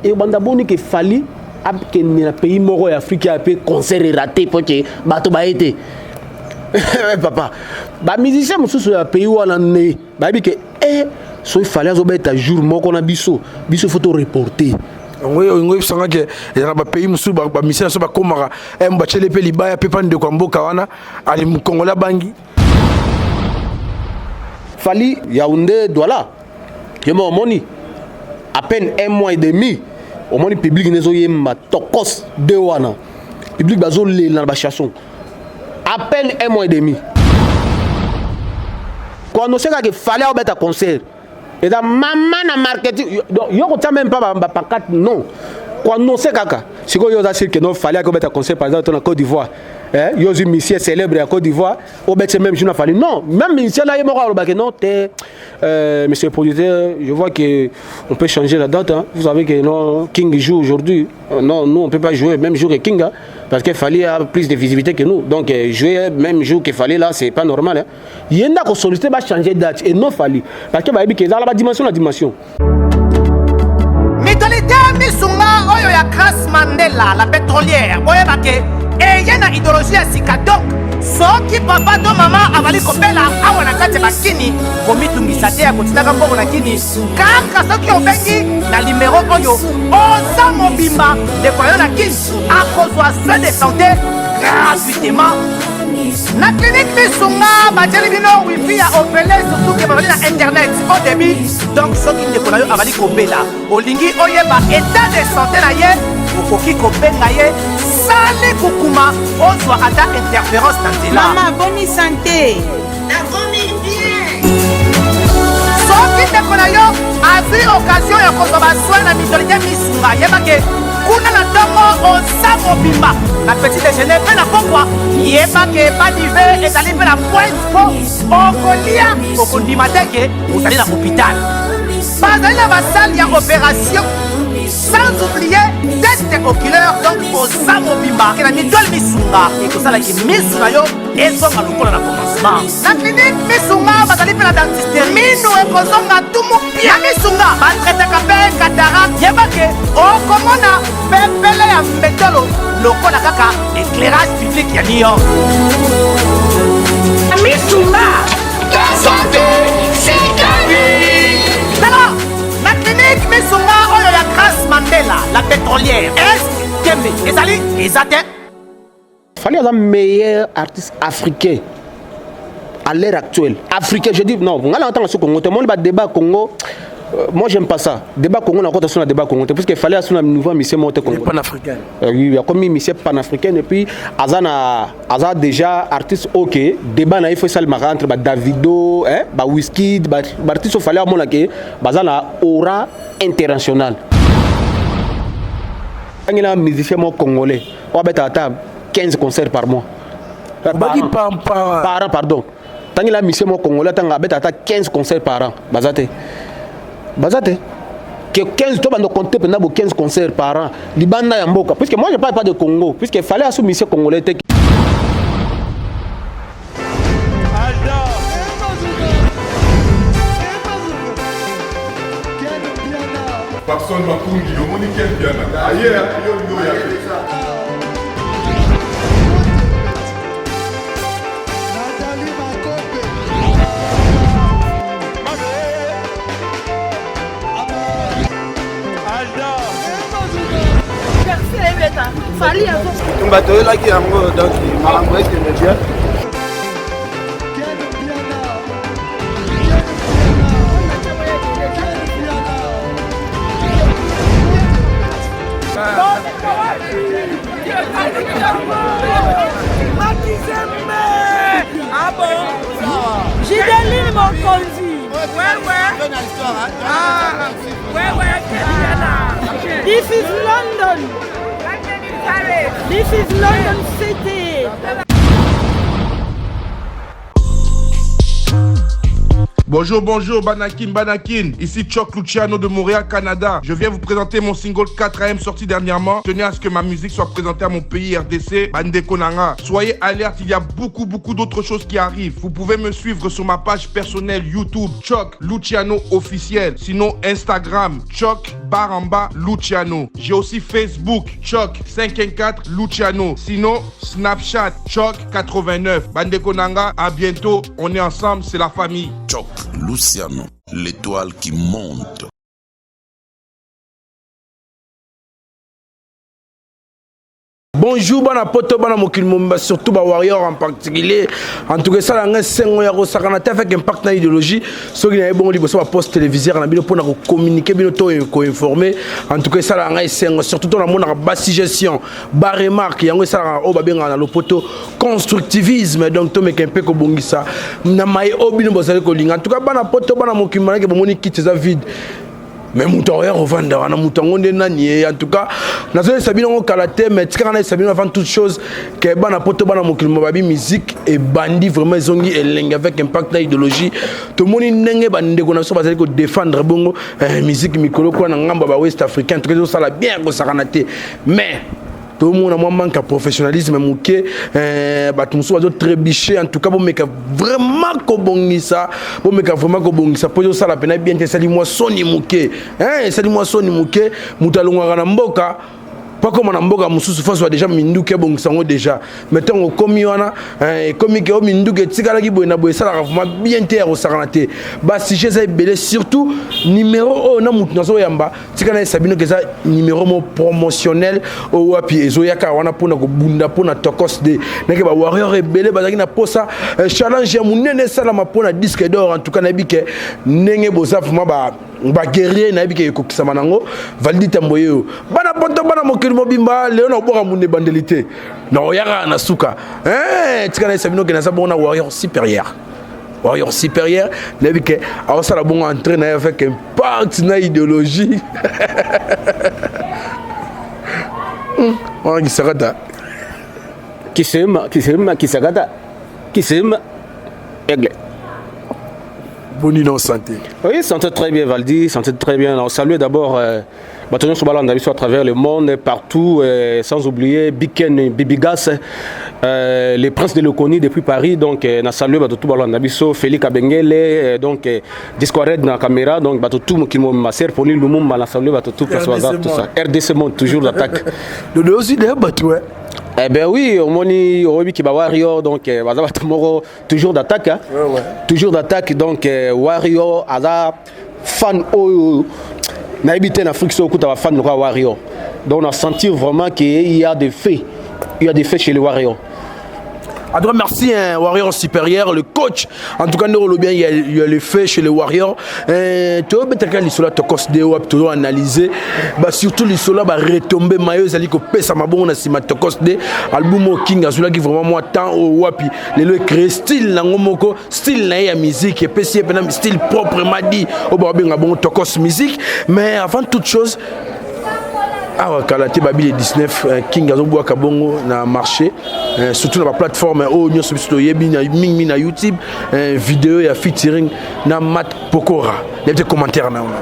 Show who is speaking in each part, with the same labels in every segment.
Speaker 1: Ebanda boni ke Fally akende na pays moko ya Afrique ya pe concert raté po ke bato baye te. Papa, ba musiciens mosusu ya pays wana ne bayebi ke eh soki Fally azobeta jour moko na biso, biso faut to reporter.
Speaker 2: Yango oyo oyebisanga ke ezalaka bapays mosusu bamisien na so bakomaka batyele mpe libaya mpe mpa ndeko ya mboka wana ali congolais abangi.
Speaker 1: Fally Yaoundé Douala yo moko omoni à peine un mois et demi omoni public nde ezoyemba tokos de wana public bazolela na bachanson à peine un mois et demi koannonce kaka Fally aobeta concert eza mama na marketing. Donc yo kotia même pas bapancarte, non, koannonce kaka. Sikoyo yo oza sûr que non, Fally akobeta concert par exemple to na Côte d'Ivoire, eh, yo ozwi musicien célèbre ya Côte d'Ivoire, obeti même jour na Fally? Non, même musicien na ye moko alobaki non te, monsieur le producteur, je vois que on peut changer la date, hein. Vous savez que non, King joue aujourd'hui. Non, nous on peut pas jouer même jour que King, hein, parce que Fally a plus de visibilité que nous. Donc jouer même jour que Fally là, c'est pas normal, hein. Ye nde akosollicite bachanger date et non Fally, parce que bayebi ke ezala badimension na dimension.
Speaker 3: Mutualité Misunga oyo ya Grace Mandela la pétrolière, boyeba ke eye na idéologie ya sika. Donc soki papa to mama azali kobela awa na kati ya bakini, komitungisa te ya kotindaka mbongo na kini. Kaka soki obengi na nimero oyo, oza mobimba, ndeko na yo na kini akozwa soin de santé gratuitement. Na clinique Misunga batieli bino wifi ya ofele, surtout ke bazali na internet au débit. Donc soki ndeko na yo azali kobela, olingi oyeba état de santé na ye, okoki kobenga ye sali kukuma, ozwa ata interférence na nzela.
Speaker 4: Mama, boni santé?
Speaker 5: Nakomi bien.
Speaker 3: Soki ndeko na yo azwi occasion ya kozwa basoin na mutualité Misunga, yebake kuna na ntongo oza mobimba, na petit déjeuner mpe na pokwa, yebake badive ezali mpe na pointe mpo okolia, okondima te ke ozali na hôpital. Bazali na basalle ya opération, sans oublier test oculaire. Donc oza mobimba ke na mutuelle Misunga ekosalaki misu na yo ezonga lokola na commencement. Na clinique Misunga bazali mpe na dentiste, minu ekozonga tumu pia. Misunga batraitaka mpe cataracte. Yebake okomona pepele ya mbetolo lokola kaka éclairage public ya New York.
Speaker 5: Misunga. La santé, c'est la vie.
Speaker 3: Tala na clinique Misunga oyo ya Grâce Mandela la pétrolière, est tembe ezali eza te.
Speaker 1: Fally aza meilleur artiste africain à l'heure actuelle. Africain, je dis non, nga na ntanga so Congo te, moni ba débat Congo, moi j'aime pas ça. Débat Congo na kota so na débat Congo te, puisque Fally aso na nouveau musicien moko te Congo.
Speaker 2: Panafricaine.
Speaker 1: Oui, akomi musicien panafricaine et puis aza na aza déjà artiste. OK, débat na il faut esalemaka entre ba Davido, hein, ba Wizkid, ba ba artiste oyo Fally amona ke baza na aura internationale. Ngina musicien moko congolais oyo abetaka ata 15 concerts par mois.
Speaker 2: Obaki
Speaker 1: par
Speaker 2: par par
Speaker 1: par an, pardon. Tangela musicien moko congolais atanga abeta ata 15 concerts par an, baza te, baza te ke 15 to bando compter mpenza bo 15 concerts par an libanda ya mboka, puisque moi je parle pas de Congo, puisque Fally asu musicien congolais te.
Speaker 6: Papson Makungi, omoni Ken Piana. Aye, yo yo ya te.
Speaker 7: Nathalie Makope.
Speaker 8: Tumba toyelaki yango, donc makambo ekende bien.
Speaker 7: Ken Piana. Ken Piana. Ken Piana.
Speaker 4: Ah bon? Gideline Mokonzi.
Speaker 5: Ouais. Ah, ouais,
Speaker 4: This is London. This is London City.
Speaker 6: Bonjour, bonjour, Banakin, Banakin. Ici Chuck Luciano de Montréal, Canada. Je viens vous présenter mon single 4AM sorti dernièrement. Tenez à ce que ma musique soit présentée à mon pays RDC, Bandeko na nga. Soyez alerte, il y a beaucoup, beaucoup d'autres choses qui arrivent. Vous pouvez me suivre sur ma page personnelle YouTube, Chuck Luciano officiel. Sinon, Instagram, Chuck barre en bas Luciano. J'ai aussi Facebook, Choc 514 Luciano. Sinon, Snapchat, Choc 89. Bandeko nanga, à bientôt. On est ensemble, c'est la famille.
Speaker 9: Choc Luciano, l'étoile qui monte.
Speaker 2: Bonjour bana poto bana mokili mobimba surtout ba warrior en particulier en tout cas esala nga esengo ya kosakana te avec impact na idéologie soki naye bongo liboso ba poste téléviseur na bino mpona kocommuniquer bino to koinformer en tout cas esalaka nga esengo surtout to namonaka ba suggestion ba remarque yango esalaka oyo babengaka na lopoto constructivisme donc tomeka mpe kobongisa na maye oyo bino bozali kolinga en tout cas bana poto bana mokili manake bomoni kiti eza vide mais moto akoya kovanda wana moto yango nde nani ye en tout cas nazoyebisa bino yango kala te mais tikaka nayebisa bino avant toute chose ke bana poto bana mokili mo babi musique ebandi vraiment ezongi elengi avec impact na idéologie tomoni ndenge bandeko na biso bazali kodefendre bongo eh, musique mikolo kuna na ngambo ya ba west africain tokoki ezosala bien kosakana te mais tomona mwa manque ya professionnalisme moke eh, bato mosusu bazo trébucher en tout cas bomeka vraiment kobongisa bomeka vraiment kobongisa mpo ezosala mpena bien te esali mwa soni moke eh, esali mwa soni moke moto alongwaka na mboka mpo akoma na mboka mosusu fo azwa deja minduki abongisa yango deja mais ntango okomi wana eh, ekomi ke o minduki etikalaki boye na boye esalaka vraiment bien te ya kosakana te basujet eza ebele surtout numero oyo na motu nazoyamba tika nayebisa bino ke eza numero mo promotionnel oyo wapi ezoyaka wana mpona kobunda mpona tokos de nake ba warrior ebele bazalaki na posa eh, challenge ya monene esalama mpona disque d'or en tout cas nayebi ke ndenge boza vraiment ba baguerrier nayebi ke ekokisama nango validi tambo ye oyo bana poto bana mokili mobimba lelo na kobwaka mbunda ebandeli te na oyaka na suka eh, tika nayebisa bino ke naza bongo na warrior supérieur warrior supérieur nayebi ke aosala bongo entrée na ye avec impact na idéologie hmm, wana kisakata
Speaker 1: kisema kisema kisakata kisema aigle
Speaker 2: boni non santé
Speaker 1: oui santé très bien Valdi santé très bien on salue d'abord euh, bato nyonso balanda biso à travers le monde partout euh, sans oublier Biken Bibigas euh, les princes de l'Oconi depuis Paris donc euh, na salue bato tout balanda biso Félix Abengele euh, donc euh, Disco Red na caméra donc bato tout mokili ma sœur Pauline Lumumba na salue bato tout place baza tout ça RDC monde toujours l'attaque
Speaker 2: dodo aussi d'ailleurs bato ouais
Speaker 1: Eh ben oui, omoni oyebi ki ba warrior donc eh, baza bato moko toujours d'attaque hein? ouais, ouais. toujours d'attaque donc eh, warrior aza fan oyo nayebi te na Afrique soki okuta ba fan lokola warrior donc on a senti vraiment qu'il y a des faits il y a des faits chez les warriors.
Speaker 2: En tout cas, merci, hein, Warrior supérieur, le coach. En tout cas, nous, bien, il y a, il y a le fait chez les Warriors. Euh, tu vois, peut-être que l'histoire tokos de wap, tu dois analyser. Bah, surtout l'histoire, bah, retomber, maillot, zali ko pesa ma bon, on a sima tokos de album King, azula qui vraiment moi temps au wapi. Les le créer style, nango moko, style na ya musique, et puis style proprement dit, au ba benga bon tokos musique. Mais avant toute chose, awa kala te babi le 19 euh, king azobwaka bongo na marché euh, surtout na baplateforme oyo nyonso biso toyebi na mingi na youtube euh, video ya featuring na mat pokora nayebi te commentaire na wana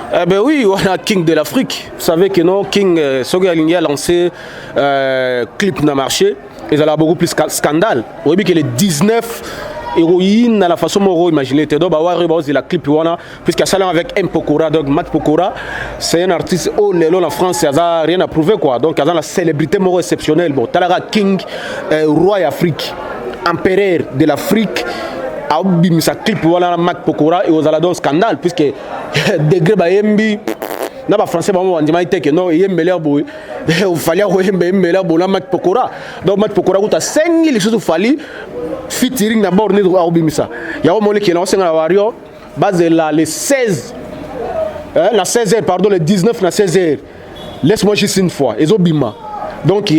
Speaker 1: Eh ben oui, on a King de l'Afrique. Vous savez que non, King, euh, soki alingi a lancé euh, clip na marché, ezala beaucoup plus scandale. Oyebi que le 19 héroïne na la façon moko imaginer te donc bawari baozela clip wana puisque asala avec M Pokora donc Matt Pokora c'est un artiste oyo lelo na France aza rien à prouver quoi donc aza na célébrité moko exceptionnelle bon talaka King euh, roi ya Afrique empereur de l'Afrique abimisa clip wana na Matt Pokora ekozala donc scandale puisque degré bayembi na bafrançais bango bandimaki te ke non eyembeli ya boye fali akoyemba eyembeli ya boye na Matt Pokora donc Matt Pokora kuta asengi lisusu fali featuring na bord nini akobimisa yango omoni ke naosenga na wario bazela le 16 hein, na 16 heures pardon le 19 na 16 heures laisse-moi juste une fois ezobima donc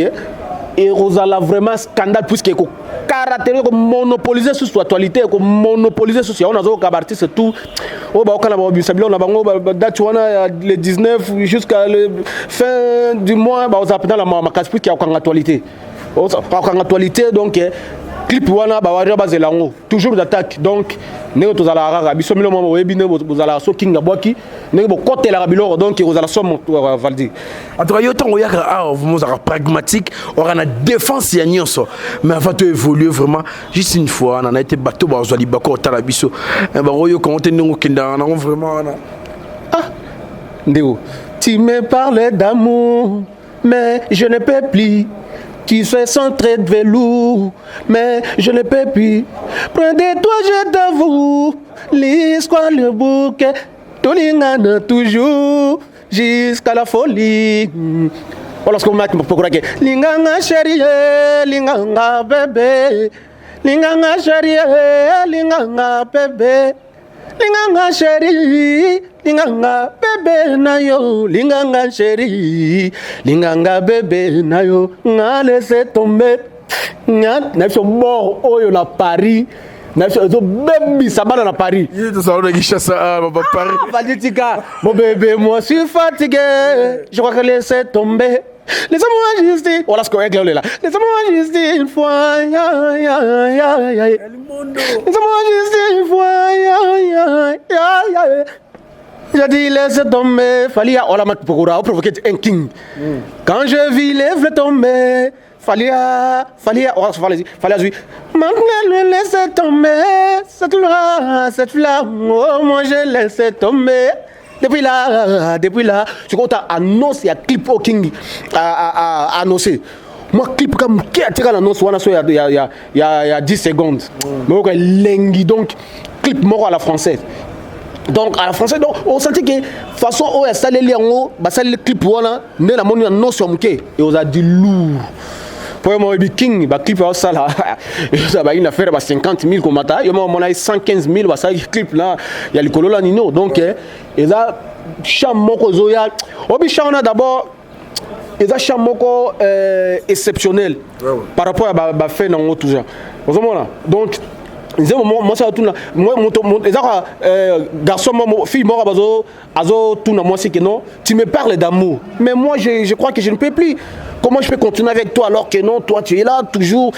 Speaker 1: ekozala vraiment scandale puisque ekocaractérise ekomonopolise susu actualité ekomonopolise susu yango nazokoka baartiste tout oyo baokana babimisa biloko na bango date wana le 19 jusqu'à le fin du mois bakozala mpenza na mawa makasi puisque akokanga actualité akokanga actualité donc eh, clip wana bawario bazela yango toujours d'attaque donc ndenge tozalaka kaka biso milo mwa boyebi ndenge bozalaka so king abwaki ndenge bokotelaka biloko donc ekozala somo euh, valdi
Speaker 2: en tout cas yo ntango oyaka awa vraiment ozalaka pragmatique ozalaka na défense ya nyonso mais avant to évoluer vraiment juste une fois wana na ete bato bazwa libako otala biso eh, bakoyoka yango te ndenge okendaka nango vraiment wana
Speaker 1: ah ndeko Tu me parles d'amour, mais je ne peux plus. Tu fais son trait de velours, mais je ne peux plus. Prends de toi, je t'avoue, l'histoire, le bouquet, tolingana toujours jusqu'à la folie. Voilà ce qu'on m'a dit. Linganga chérie, linganga bébé, linganga chérie, linganga bébé. Linganga chérie, linganga bébé na yo, linganga chérie, linganga bébé na yo, nga laissé tomber. Nga na biso mort oyo na Paris, na biso ezobebisa bana na Paris.
Speaker 2: Ye tozala na Kinshasa, ah, ba Paris.
Speaker 1: Ah, Valdi Tika, mon bébé, moi je suis fatigué, je crois que laisser tomber. Laissez-moi juste, voilà ce qu'on règle là. Laissez-moi juste une fois, ya, ya, ya, ya. Laissez-moi juste une fois, ya, ya, ya, ya. J'ai dit laisse tomber, Falia, oh la mat pour provoquer un king. Quand je vis les fleurs tomber, Falia, Falia, oh Falia, Falia, oui. Maintenant, laisse tomber cette flamme, cette flamme, oh moi je laisse tomber. Depuis là, ce qu'on t'a annoncé, il y a clip au King a annoncé. Moi, clip comme qui a tiré l'annonce, il y a 10 secondes. Mais ok, lengi, donc, clip mort à la française. Donc, à la française, donc, on sentit que, façon, oh, il y a ça, les liens, bah, ça, le clip, voilà, né la monnaie, annonce, ok, et on a dit lourd. Pour moi, King, bah, clip, ça, là, ça va une affaire, bah, 50 000 comme ça, il y a mon 115 000, bah, ça, clip, là, il y a le colo, là, Nino, donc, et là, chant moko zoya, obi chant on a d'abord, et ça chant moko exceptionnel par rapport à ba fait dans tout ça. Donc, moi ça tout moi moi garçon moi fille moi bazo azo tout na moi c'est que non, tu me parles d'amour mais moi je crois que je ne peux plus. Comment je peux continuer avec toi alors que non, toi tu es là toujours,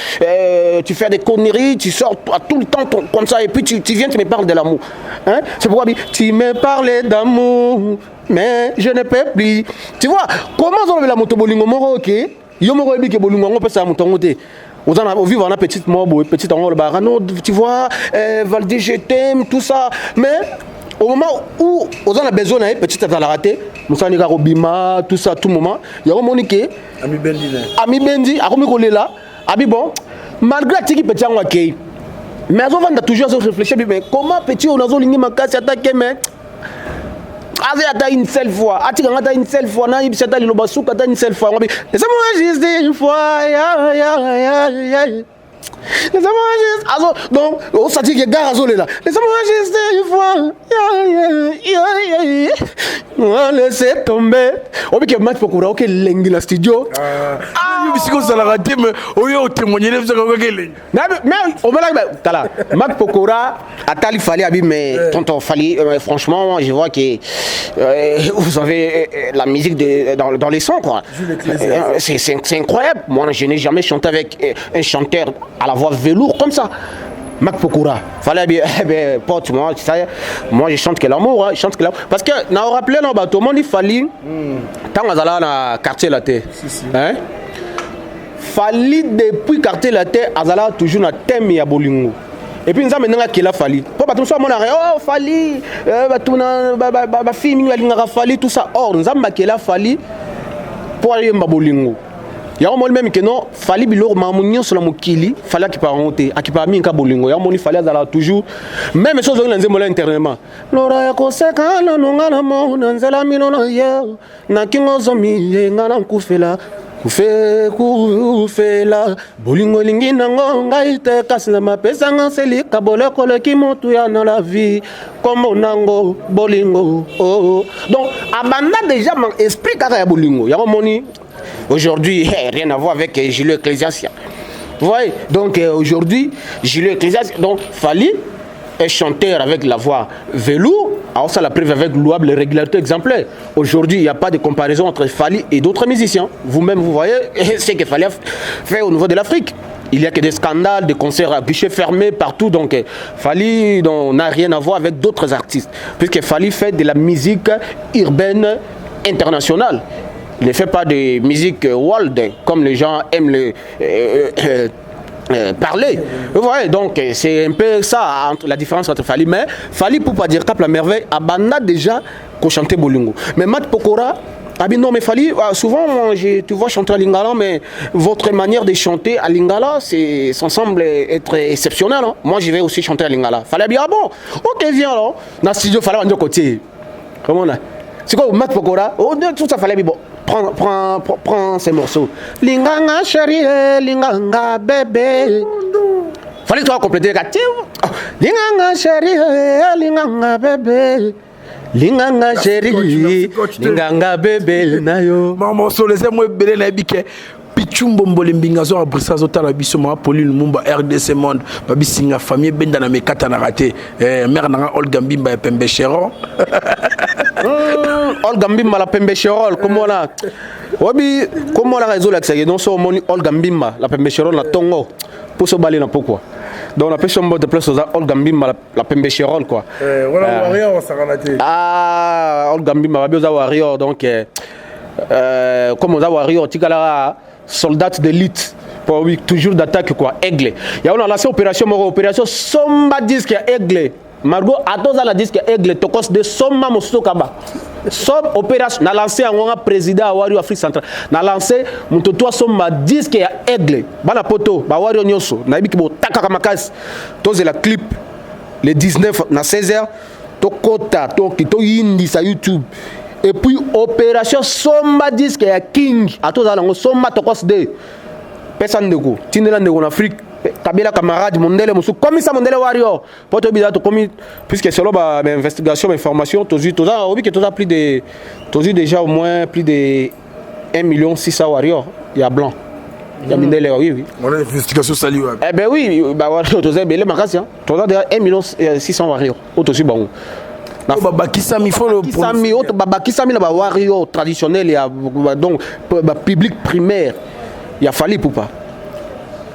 Speaker 1: tu fais des conneries, tu sors à tout le temps comme ça et puis tu viens, tu me parles de l'amour. Hein? C'est pourquoi tu me parlais d'amour, mais je ne peux plus. Tu vois, comment on la moto bolingo moko ok, yo moko ebi ke bolingo ngo pesa moto ngote. On vit en petite mort, petite en bah non, tu vois, Valdi, je t'aime, tout ça. Mais au moment où on a besoin d'un petit à la rater, Moussa Nika Robima, tout ça, tout moment, il y a un moment qui
Speaker 2: Ami Bendi,
Speaker 1: Ami Bendi, Ami Kolela, Ami bon, malgré Tiki Petit Angwakei, mais on va toujours réfléchir, mais comment petit on a zoligné ma casse attaqué, mais une seule fois, une seule fois, une seule fois, laissez-moi juste une fois, ya, ya, ya, ya. Laissez-moi juste, donc, on s'est dit que gare là. Laissez-moi juste une fois, ya, ya, ya, ya. On laisse tomber. On dit que match pour courir, ok, lengi la studio.
Speaker 2: Ah, si on s'est raté, mais on a témoigné, vous avez quoi lengi.
Speaker 1: Mais on va là, tala. Matt Pokora, Atali Fally, abi, mais tonton Fally, franchement, je vois que vous avez la musique dans les sons, quoi. C'est incroyable. Moi, je n'ai jamais chanté avec un chanteur à la voix velours comme ça. Mac Pokora. Fallait bien, eh ben, pote, moi, tu sais, moi je chante que l'amour, hein, je chante que l'amour. Parce que, n'a rappelé, non, bah, tout le monde, il fallait, tant qu'on a dans quartier la terre. Hein? Fally depuis quartier la terre, azala toujours na thème ya bolingo. Et puis nous avons maintenant qu'il a fallu. Pour pas tout ça, mon arrêt, oh Fally, bah tout na, bah bah bah fille, mingi alingaka Fally, tout ça. Or nous avons qu'il a fallu pour aller mba bolingo. Il y a un moment même que non, Fally bilor mamunyo sur la mokili, Fally qui part honte, qui part minka bolingo. Il y a un moment Fally azala toujours même chose on nzembo la internement. Lora ya koseka na nonga na mo na nzela mino na ye na kingo zomi ye nga na nkufela. Kufe kufela bolingo lingi nango ngai te kasi na mapesa nga selika boleko leki motu ya na la vie kombo nango bolingo oh. Donc abanda déjà mon esprit kaka ya bolingo yango moni aujourd'hui hey, rien à voir avec Julio Ecclesiastes. Vous voyez, donc aujourd'hui Julio Ecclesiastes, donc Fally est chanteur avec la voix velours, alors ça la preuve avec louable régularité exemplaire. Aujourd'hui, il n'y a pas de comparaison entre Fally et d'autres musiciens. Vous-même, vous voyez ce que Fally a fait au niveau de l'Afrique. Il n'y a que des scandales, des concerts à guichets fermés partout. Donc Fally n'a rien à voir avec d'autres artistes. Puisque Fally fait de la musique urbaine internationale. Il ne fait pas de musique world comme les gens aiment le parler. Vous voyez, donc c'est un peu ça entre la différence entre Fally. Mais Fally, pour pas dire Cap la merveille, abanda déjà Kochanter bolingo. Mais Matt Pokora abi non, mais Fally, ah, souvent moi, tu vois chanter à lingala, mais votre manière de chanter à lingala, c'est, ça semble être exceptionnel, hein. Moi, je vais aussi chanter à lingala. Fally abi ah bon, ok, viens alors na studio. Fally bandi côté comment on a, c'est quoi, Matt Pokora, oh, tout ça. Fally abi bon, prends, prends, prends, prends ces morceaux, linganga chérie, linganga bébé. Fallait toi compléter, linganga chérie, linganga bébé, linganga chérie, linganga bébé na yo.
Speaker 2: Mamosolo eza mo ebele. Nayebi ke Pichu Mbombole Mbinga azo abrisa, azotala biso. Mama Pauline Lumumba, RDC Monde, babisinga famille ebenda na mekatanaka te. Mare nanga Olga Mbimba ya Pembe Cheron.
Speaker 1: Olga Mbimba la Pembe Cherol, komona oyebi komonaka ezolakisaka donc so omoni Olga Mbimba la Pembe Cherol na ntongo mposo obali na pokwa. Donc napesi yo mbote place oza, Olga Mbimba la Pembe Cherol, quoi.
Speaker 2: Wana warrior osakana te.
Speaker 1: Ah, Olga Mbimba, babi oza warrior. Donc comme oza warrior, otikalaka soldat d'élite po oui, toujours d'attaque, quoi. Aigle yango na lancé opération moko, opération somba disque ya Aigle. Margot, ata oza na disque ya Aigle Tokos de somba mosusu okaba som opération na lancé yango nga président ya Wario Afrique Centrale. Na lancé moto to asomba disque ya Aigle. Bana poto, bawario nyonso, nayebiki botakaka makasi. Tozela clip le 19 na 16h, tokota toki toyindisa YouTube. Et puis opération somba disque ya King, ata ozala nango, somba Tokos 2, pesa ndeko, tindela ndeko na Afrique, kabela camarade mondele mosusu, komisa mondele warrior po toyebi eza tokomi, puisque selon bainvestigation, bainformation tozwi, toza oyebi ke toza plus de, tozwi déjà au moins plus de 1 million 600 warrior ya blanc, ya mindele, oui.
Speaker 2: Wana investigation osali wapi?
Speaker 1: Eh ben oui, bawarrior toza ebele makasi, hein. Toza déjà 1 million 600 warrior oyo tozwi bango.
Speaker 2: Oyo babakisami fo.
Speaker 1: Babakisami, oyo babakisami na bawarrior traditionnel ya donc bapublic primaire ya Fally Ipupa.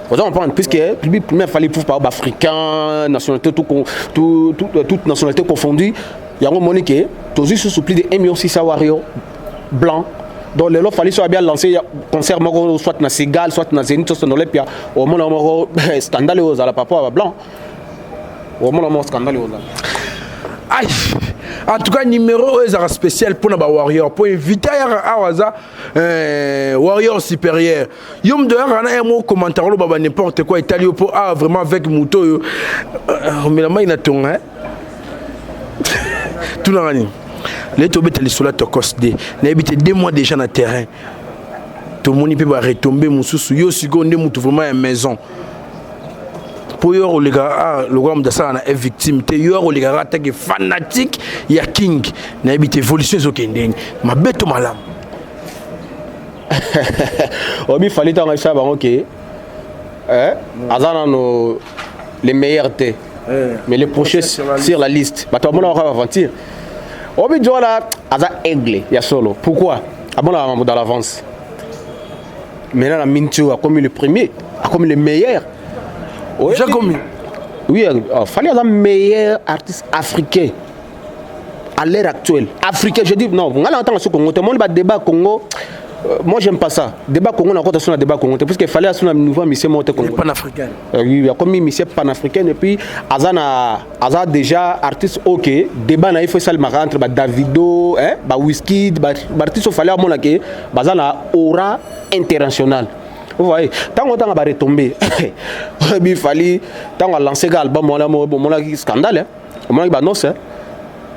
Speaker 1: Oza comprendre, puisque public primaire Fally Ipupa, baafricain, nationalité tout, toute nationalité confondue. Yango moni ke tozwi susu plus de 1 million 600 warrior blanc. Donc lelo Fally so abia lancé concert moko, soit na Segal, soit na Zénith, soit na Olympia, omona moko scandale oyo ozala par rapport ya bablanc, omona moko scandale oyo ozala.
Speaker 2: Aïe. En tout cas, numéro oyo ezalaka spécial mpona bawarrior, mpo invité ayaka awa aza warrior supérieur. Yo moto oyaka na ye moko commentaire, oloba ba n'importe quoi etali yo, mpo awa vraiment avec moto oyo omela mai na tonga tunaka nini. Lelo tobeta lisolo ya Tokos D. Nayebi te, 2 mois déjà na terrain, tomoni mpe baretombées mosusu. Yo sikoyo nde motu vraiment ya maison, mpo yo akoleka lokola moto asala na f victime te. Yo akolekaka atake fanatique ya King. Nayebi te, évolution ezokende nini, mabe to malamu?
Speaker 1: Oyebi Fally, ntango ayebisa bango ke aza nano le meilleur te, mais le prochain sur la liste, bato bamonaka kaka aventure. Oyebi jo wana aza aigle ya solo. Pourquoi amonaka mambo dans l'avance? Maintenant na minti oyo akomi le premier, akomi le meilleur.
Speaker 2: Déjà komi.
Speaker 1: Oui, Fally aza meilleur artiste africain à l'heure actuelle. Africain, je dis non, nga na ntanga so Congo te. Moni ba débat Congo, moi j'aime pas ça. Débat Congo, na kota so na débat Congo te, puisque Fally aso na nouveau mission moko te Congo.
Speaker 2: Panafricaine.
Speaker 1: Oui, akomi mission panafricaine. Et puis aza na aza déjà artiste, OK, débat na il faut esalemaka entre ba Davido, hein, ba Wizkid, ba artiste oyo Fally amona ke baza na aura internationale. Vous voyez, ntango otanga baretombées, oyebi Fally, ntango alancé ka album wana, omonaki scandale, hein? Omonaki banonce,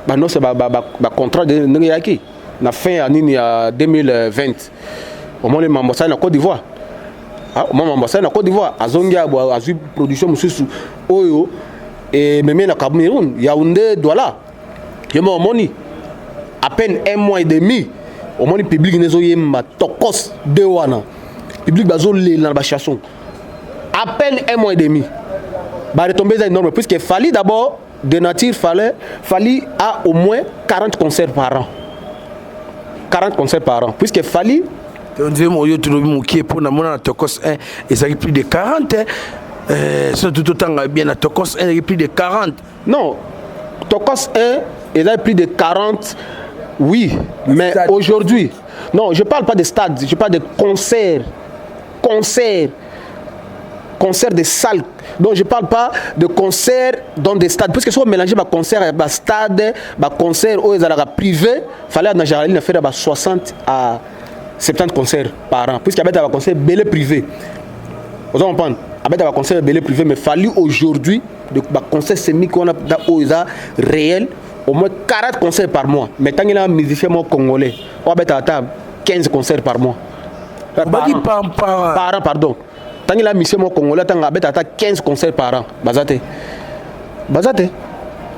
Speaker 1: banonce bacontrat ndenge eyaki na fin ya nini ya 2020. Omoni mambo asali na Côte d'Ivoire, omoni mambo asali na Côte d'Ivoire, azongi azwi production mosusu oyo ememi na Cameroun, Yaoundé, Douala. Ye mo omoni à peine un mois et demi, omoni public nde ezoyemba Tokos de wana, public bazolela na bachanson. À peine un mois et demi, baretombées eza énorme, puisque Fally d'abord de nature fallait Fally a au moins 40 concerts par an, 40 concerts par an, puisque Fally
Speaker 2: Ondire oyo tolobi mokie, mpo namona na Tokos 1 ezalaki plus de 40. So totanga bien, na Tokos 1 ezalaki plus de 40.
Speaker 1: Non, Tokos 1 ezalaki plus de 40, oui, mais aujourd'hui non, je parle pas de stade, je parle de concert, concert. Concert de salle, donc je parle pas de concert dans des stades, puisque soki omélange baconcert ya bastade, baconcert oyo ezalaka privé, Fally na général na faire ba 60 à 70 concerts par an, puisque abeta baconcert ebele privé. Oza comprendre, abeta baconcert ebele privé. Mais Fally aujourd'hui, de baconcert semiki wana oyo eza réel, au moins 40 concerts par mois. Mais ntangi na musicien moko congolais oyo abetaka ata 15 concerts par mois.
Speaker 2: Baki par, par,
Speaker 1: par an, pardon. Ntangi la musicien moko congolais ntango abetaka ata 15 concerts par an, baza te, baza te.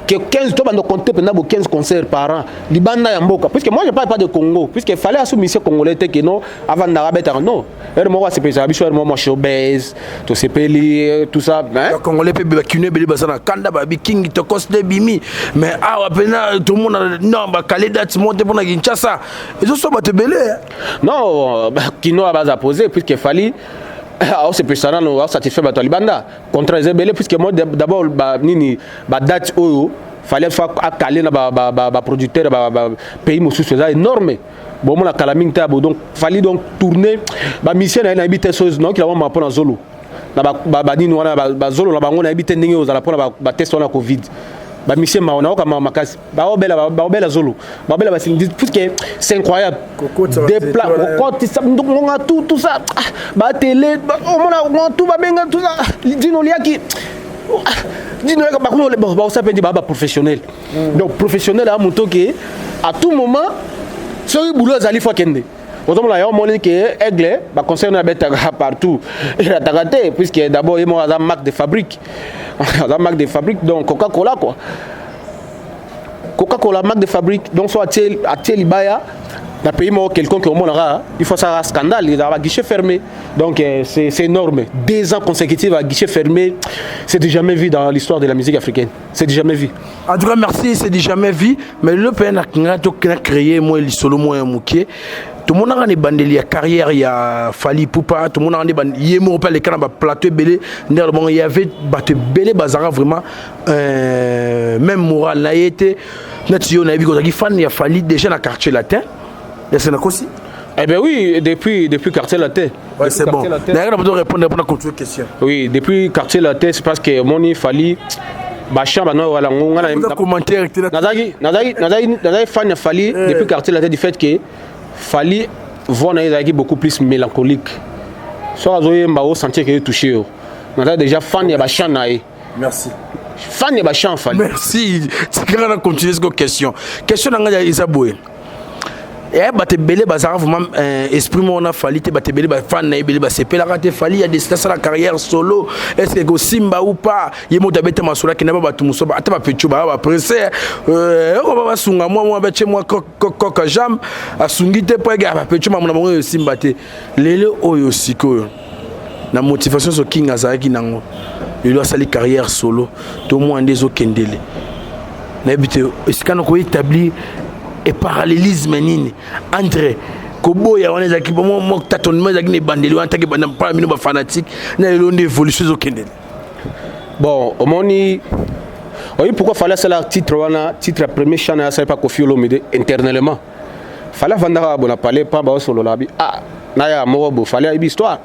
Speaker 1: Que 15 to bando compter mpenza bo 15 concerts par an libanda ya mboka, puisque moi je parle pas de Congo, puisque Fally asu musicien congolais te ke non, avandaka abetaka non, heure moko asepesaka biso, heure moko mwa showbase tosepeli, tout ça, hein?
Speaker 2: Bacongolais mpe bakino ebele baza na kanda, babi King Tokos nde ebimi, mais awa mpena tomona non, bakale date moko te mpona Kinshasa, ezoswa bato ebele.
Speaker 1: Non, kino baza posé, puisque Fally aosepelisa nano, aosatisfaire bato ya libanda. Contrat eza ebele, puisque moi d'abord nini, badate oyo Fally fa akale na baproducteur pays mosusu eza énorme. Bomona kala mingi te ya bo. Donc Fally, donc tourner bamission na ye, nayebi te so naokila mwa mpo na zolo na banini wana, bazolo na bango, nayebi te ndenge ozala mpona batest wana Covid. Bamisie mawa, nayoka mawa makasi, baobela, baobela zolo, baobela basindi, puisque c'est incroyable. Kokotisa ngonga tout, tout ça, batele omona ngonga tout, babenga tout ça, dino liaki dino bakomi baosa mpe ndi baa baprofessionnel. Donc professionnel aya moto ke à tout moment soki boulot ezali, fo akende. Ozomona yo omoni ke Aigle, baconcert na abetaka partout, erataka te, puisque d'abord ye moko aza marque de fabrique, aza marque de fabrique. Donc Coca Cola quoi, Coca Cola marque de fabrique. Donc so atie libaya na pays moko quelconque, omonaka il faut ça scandale, ezalaka guichet fermé. Donc c'est énorme, 2 ans consécutifs à guichet fermé, c'est du jamais vu dans l'histoire de la musique africaine, c'est du jamais vu.
Speaker 2: En tout cas merci, c'est du jamais vu. Mais le pays na créé moi lisolo moi ya moke, tomonaka na ebandeli ya carrière ya Fally Ipupa, tomonaka nde ye moko mpe aleka na baplateau ebele nde alobongo y avait bato ebele bazalaka vraiment même moral na ye te. Neti yo, nayebi kozalaki fan ya Fally déjà na Quartier Latin, ese nakosi?
Speaker 1: Eh bien oui, depuis Quartier Latin.
Speaker 2: Ouais, c'est bon. D'ailleurs, on peut répondre pour la continuer question.
Speaker 1: Oui, depuis Quartier Latin, c'est parce que moni Fally bachamp bano wala ngonga
Speaker 2: na commentaire.
Speaker 1: Nazalaki fan ya Fally depuis Quartier Latin, du fait que Fally, voix na ye ezalaki beaucoup plus mélancolique. Soki azoyemba, osentir ke ye touché yo. Naza déjà fan ya bachant na ye.
Speaker 2: Merci.
Speaker 1: Fan ya bachant Fally.
Speaker 2: Merci. Tikaka na continuer siko question. Question na ngai eza boye: bato ebele bazalaka vraiment esprit moko na Fally te. Bato ebele, bafan na ebele basepelaka te. Fally ya décide asala carrière solo, est ce que kosimba ou pas? Ye moto abeta masolo, akenda ba bato mosusu, ata bapetio baa bapresse okoma basunga mwa mwa batie mwa koka jambe asungi te mpo ege bapetio mamona bango esimba te. Lelo oyo sikoyo na motivation so King azalaki nango, lelo asali carrière solo, to mwa nde ezokendele, nayebi te esika na koétablir e parallélisme nini entre koboya wana ezalaki mo tâtonnement ezalaki na ebandeli wana taki mpona bino bafanatique na lelo nde évolution ezokendele.
Speaker 1: Bon, omoni oyi pourquoi Fally asala titre wana, titre ya premier chant na ye asali pa Koffi Olomide internellement. Fally avandaka bona palais pa baosolola abi ah na ya moko bo Fally ayebi histoire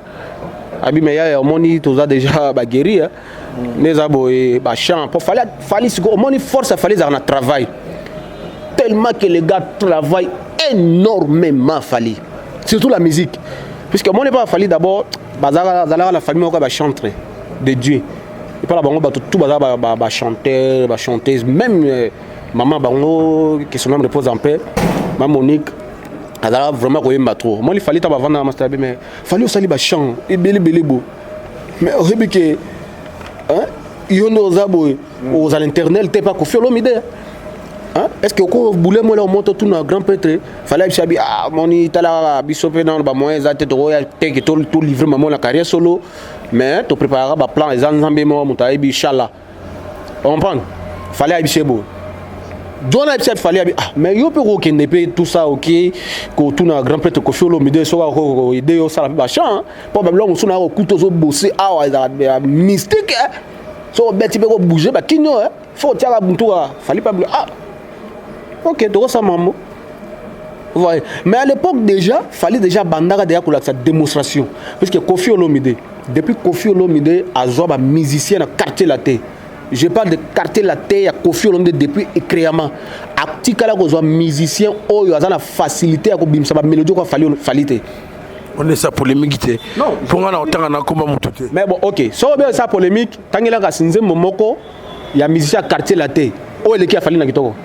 Speaker 1: abi me yaya, omoni toza déjà baguéri nde eza boye bachant po Fally. Fally sikoyo omoni force ya Fally ezalaka na travail, tellement que les gars travaillent énormément. Fally, surtout la musique, puisque omoni pa Fally d'abord bazalaka na famille moko ya bachantre de Dieu. Epa na bango bato tout baza bachanteur, bachanteuse, même maman bango, que son âme repose en paix, ma Monique, azalaka vraiment koyemba trop. Omoni Fally ta bavanda na master be, mais Fally osali bachant ebele ebele bo, mais oyebi ke yo nde oza boye, ozala internel te pa Koffi Olomide. Est ce que okobule mwela omoto tuna grand prêtre Fally ayebisa abi ah moni tala kaka biso mpe nano bamoyen eza te, tokoya teke tolivre mamo na carrière solo, mais topréparaka baplan, eza Nzambe moko moto ayebi, inchallah. Comprendre, Fally ayebisa ye boye jona, ayebisa Fally abi ah mais yo mpe kokende mpe tout ça, ok, kotuna grand prêtre Koffi Olomide soki akoede yo osala mpe bachant, mpo babiloko mosusu na kokuta ozobose awa ezalaka mystique, so obeti mpe kobouge bakini oyo fo otiaka mutu kaka. Fally mpe ah ok, tokosala mambo. Ouais. Mais à l'époque déjà, Fally déjà bandaka déjà kolakisa démonstration, puisque Koffi Olomide Depuis Koffi Olomide azwa ba musicien na Quartier Latin, je parle de Quartier Latin ya Koffi Olomide, depuis ecréama atikala kozwa musicien oyo aza na facilité ya kobimisa bamélodie oyo Fally te.
Speaker 2: On est sa polémique te.
Speaker 1: Non.
Speaker 2: Mpo nga na kotanga na komba motu te.
Speaker 1: Mais bon, ok, soki obe esa polémique, tangelaka kasi nzembo moko ya musicien ya Quartier Latin oyo eleki ya Fally na kitoko.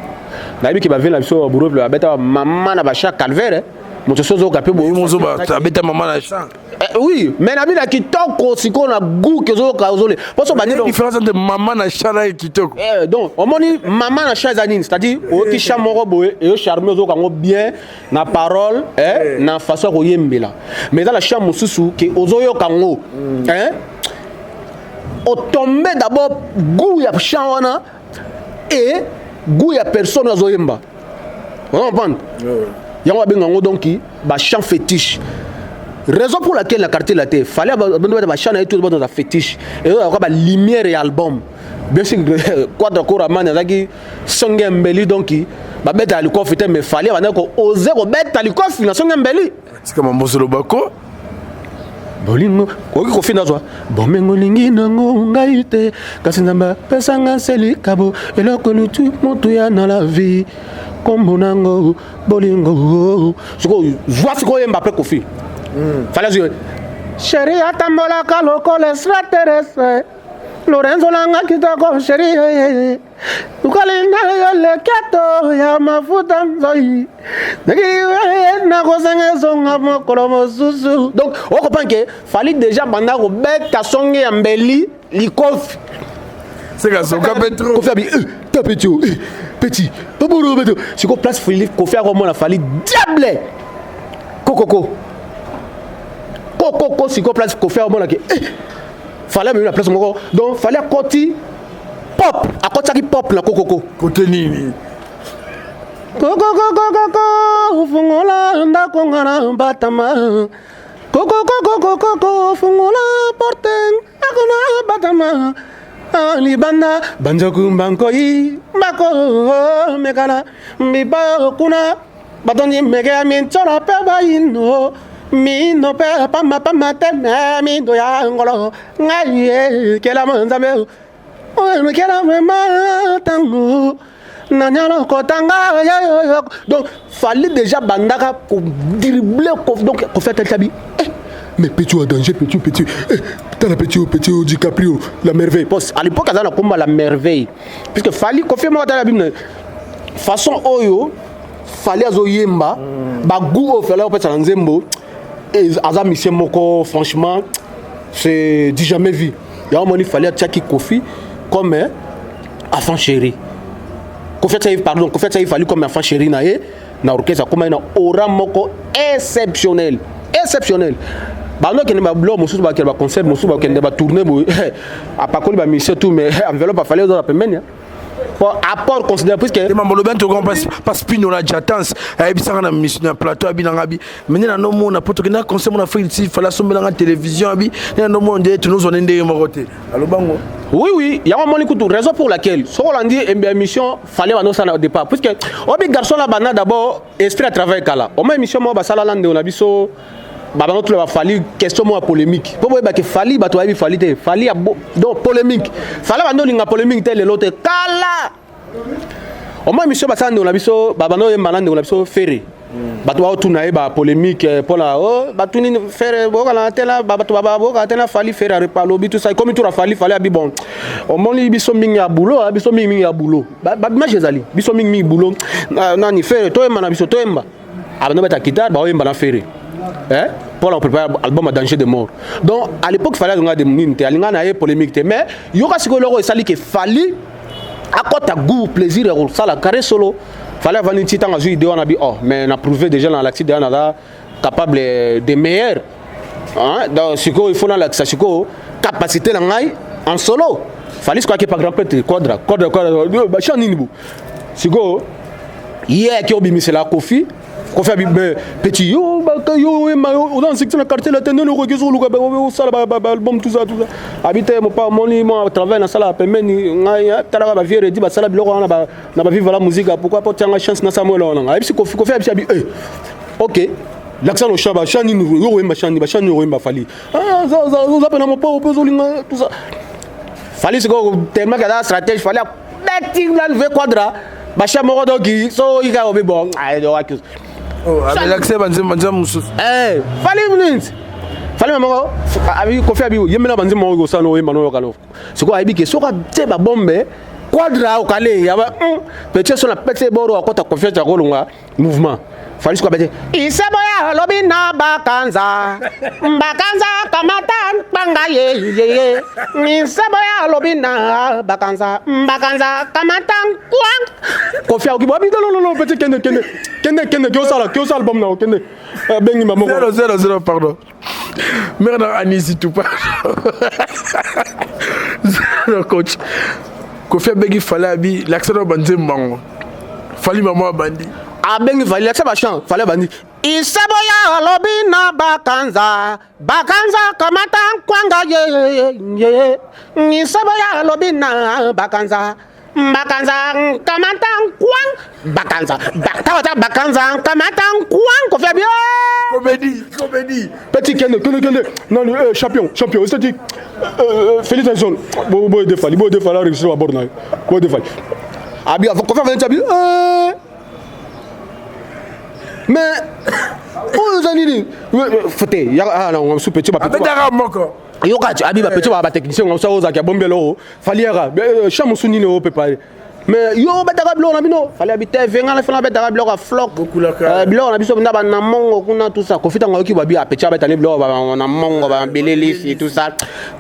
Speaker 1: Nayebi ke bavie na biso babureau babeta bamama na bachat calvaire, moto so ozoyoka mpe boye.
Speaker 2: Mozo abeta mama na champ.
Speaker 1: Eh, oui, mais na bino ya kitoko sikoyo na goût ke ozoyoka ozole mposo bandi.
Speaker 2: Différence entre mama na champ na kitoko.
Speaker 1: Eh, donc omoni mama na champ eza nini? C'est-à-dire oyoki champ moko boye eyo charme, ozoyoka yango bien na parole, eh, na façon ya koyembela. Mais eza na champ mosusu ke ozoyoka yango, eh, otombe d'abord goût ya champ wana et goût ya personne oyo azoyemba. Ozo comprendre yango, babenga yango donc bachant fétiche. Raison pour laquelle na Quartier Latin, Fally bando bachant na ye tout baza fétiche, ezoyoka balumière ya album. Bien sûr, Quadra Koraman azalaki songe ya mbeli, donc babetaka likofi te, mais Fally abandaki ko-oser kobeta likofi na songe ya mbeli.
Speaker 2: Tika mamboso lobako.
Speaker 1: Bolingo okoki kofinda zwa bomengo olingi nango ngai te, kasi Nzambe apesanga se likabo, eloko lutu motu ya na la vie, kombo nango bolingo. Sikoyo zwa, sikoyo oyemba mpe Kofi Fally azwi chéri atambolaka lokola extraterrestre, Lorenzo nanga kitoko chéri ukalinga yo leketo ya mafuta nzoi nakosenga ezonga mokolo mosusu. Donc okocomprendre ke Fally déjà banda kobeta songe ya mbeli likofi.
Speaker 2: Seka zoka mpe trop.
Speaker 1: Kofi abi eh, ta petit o eh, petit babolo beto. Sikoyo place Fally, Kofi akomona Fally diable kokoko kokoko. Sikoyo place Kofi akomona ke eh, Fally amemi na place moko. Donc Fally akoti pop, akotiaki pop na kokoko.
Speaker 2: Kote nini?
Speaker 1: Kokokokokoko, fungola ndako nga na batama. Kokokokokoko, fungola porte ndako na batama. Ah, libanda banzoku bankoi bako mekala miba kuna batondi meke ya mintsolo mpe bayino mino mpe pambapamba te me mindo ya ngolo ngai ye kelama Nzambe kela vraiment ntango nanyala kotanga. Donc Fally déjà bandaka kodribler. Donc Kofi atalisa bi eh, mais petit oyo danger, petit, petit, eh, tala petit oyo, petit oyo DiCaprio la merveille. Pos à l'époque aza na komba la merveille, puisque Fally, Kofi moko atala bino façon oyo Fally azoyemba, bagoût oyo Fally opesa na nzembo, aza mission moko, franchement c'est du jamais vu. Yango moni Fally atiaki Kofi comme enfant chéri. Kofi atiaki, pardon, Kofi atiaki Fally comme enfant chéri na ye na orchestre. Akóma ye na aura moko exceptionnel, exceptionnel. Bando akende babiloko mosusu, bakende baconcert mosusu, bakende batourne boye, apakoli bamission tout, mais enveloppe afali ozala pembeni po apport considéré puisque
Speaker 2: Te mambo lobi antoka paspino na jatance ayebisanga na mission na plateau abi nanga abi mende na nomona po tokenda concert mona Afrique ti Fally asombelanga télévision abi nde na nomona nde tonozwa nde ndenge moko te alobango.
Speaker 1: Oui, yango moni kutu raison pour laquelle soki olandi émission Fally bandosala au départ, puisque obi garçon la banda d'abord esprit à travail kala oma émission moko basala la ndeko na biso babanga tula baFally question moko ya polémique mpo boyebake Fally, bato bayebi Fally te. Fally ya donc polémique, Fally bando olinga polémique te lelo te, kala oma émission basala ndeko na biso babanda oyemba na ndeko na biso Ferre. Bato baotuna ye bapolémique mpona oh, batuni Ferre bokana te na bato bokana te na Fally. Ferre alobi tout ça, ekomi tour Fally. Fally abi bon, omoni biso mingi ya boulot, ah, biso mingi mingi ya boulot, baimage ezali biso mingi mingi boulot. Nani Ferre toyemba na biso, toyemba abanda beta guitare, baoyemba na Ferre, eh? Pour la préparer album à danger de mort. Donc à l'époque Fally alinga de nini te, alinga na ye polémique te. Mais yoka sikoyo eloko esali ke Fally akɔta goût plaisir ya kosala carré solo. Fally avandi ti ntango azwi idée wana bi oh, mais na prouvé déjà na alakisi déjà naza capable de meilleur, hein? Donc sikoyo il faut nalakisa sikoyo capacité na ngai en solo. Fally sikoyo akepa grand prêtre Quadra, Quadra, Quadra bachan nini bo sikoyo ye ayaki obimisela Kofi. Kofi abi mais petit yo baka yo oyemba yo oza na section na Quartier Latin ndenge okoki ozoluka osala baalbum, tout ça, tout ça. Abi te mopa omoni mo travail nasala pembeni ngai, talaka bavieux Reddy basala biloko wana na baviva la musique, pourquoi po tianga chance nasala mo eloko nanga. Ayebisi Kofi, Kofi ayebisi abi eh, ok. Lakisa no chant, ba chant nini yo koyemba chant nini, ba chant nini okoyemba Fally. Ah, oza pena mopao mpe ozolinga tout ça. Fally sikoyo tellement que aza stratège, Fally abeti nanu ve quadra ba chant moko donc so oyika obi bon
Speaker 2: Oh, abelakisa banzembo banzembo mosusu.
Speaker 1: Eh, Fally nini? Fally moko abi Koffi abi yembela banzembo moko kosala oyemba no yoka no. Sikoyo ayebi ke soki atie babombe quadra okale ya ba petit so na pete boro akota confiance ya kolonga mouvement. Fally sikoyo abete iseboya alobi na bakanza bakanza kamata kpanga ye ye ye iseboya alobi na bakanza bakanza kamata kwang. Koffi akoki bo abi non non non petit, kende kende kende kende, kiosala kiosala album na kende, abengi mama.
Speaker 2: 0 0 0, pardon. Merde, Anisi tout, pardon. Coach Koffi abengi Fally, abi lakisa na banzembo bango. Fally mama abandi.
Speaker 1: Abengi Fally, lakisa bachant. Fally abandi iseboya alobi na bakanza bakanza kamata nkwanga ye ye iseboya alobi na bakanza bakanza kamata nkwang bakanza tawata bakanza kamata nkwang. Koffi abi
Speaker 2: Comédie, comédie.
Speaker 1: Petit, kende kende kende nani, champion, champion esthétique, Félix Tyson, bo bo de Fally, bo de Fally enregistré ba bord na bo de Fally. Abi Koffi avandi abi mais oyo eza nini fote ya na mosu petit.
Speaker 2: Abetaka moko.
Speaker 1: Yoka, abi bapetit ba batechnicien ngo so ozalaki abombela oyo Fally yaka champ mosu nini oyo préparé, mais yo obetaka biloko na bino. Fally abi te, venga na fana abetaka biloko ya flok, biloko na biso na banamongo kuna, tout ça. Koffi ntango ayoki babi apeti abetani biloko na mongo babelelisi, tout ça,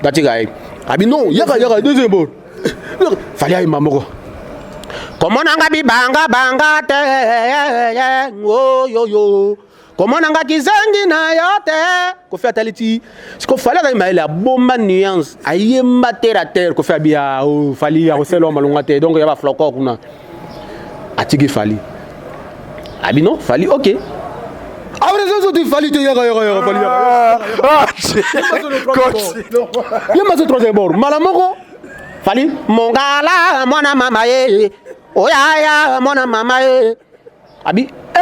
Speaker 1: batika ye. Abi non, yaka yaka deuxième bord. Fally ayemba moko komonanga bibanga banga te oyoyo komonanga kizengi na yo te. Koffi atali ti siko Fally azali mayele, abomba nuance, ayemba terre à terre. Koffi abi oh, Fally akosala malonga te, donc ya baflocon kuna atiki Fally. Abi non, Fally ok. Après Fally te yaka yaka yaka Fally yaka yemba so troisième bord mala moko. Fally mongala mwana mama ye oyaya mwana mama ye abi eh.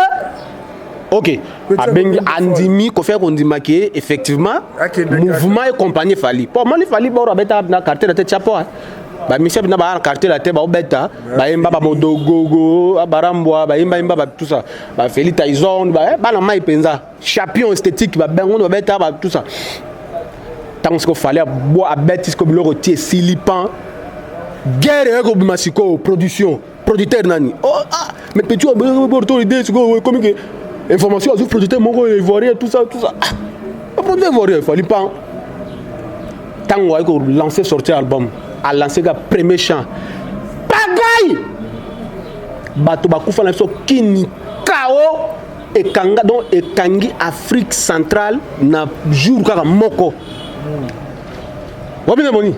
Speaker 1: Ok, abengi andimi Koffi akondima ke effectivement mouvement accompagné Fally po moni Fally boro abeta na quartier na te tia po bamisia bina baa na quartier la te baobeta bayemba bamodogogo barambwa bayembayemba tout ça, bafeli Tyson bana mai mpenza champion esthétique babengo babeta tout ça. Ntango sikoyo Fally abeti sikoyo biloko ti esili pan, guerre eyaki kobima sikoyo production, producteur nani? Oh, ah, mais petit borto idée sikoyo ekomi ke information azwi producteur moko ivoirien, tout ça, tout ça. Ah, producteur ivoirien. Fally pan ntango ayaki kolancer sortir album, alance ka premier chant pagaille, bato bakufa na biso kini kao ekanga, donc ekangi Afrique centrale na jour kaka moko. Wabina moni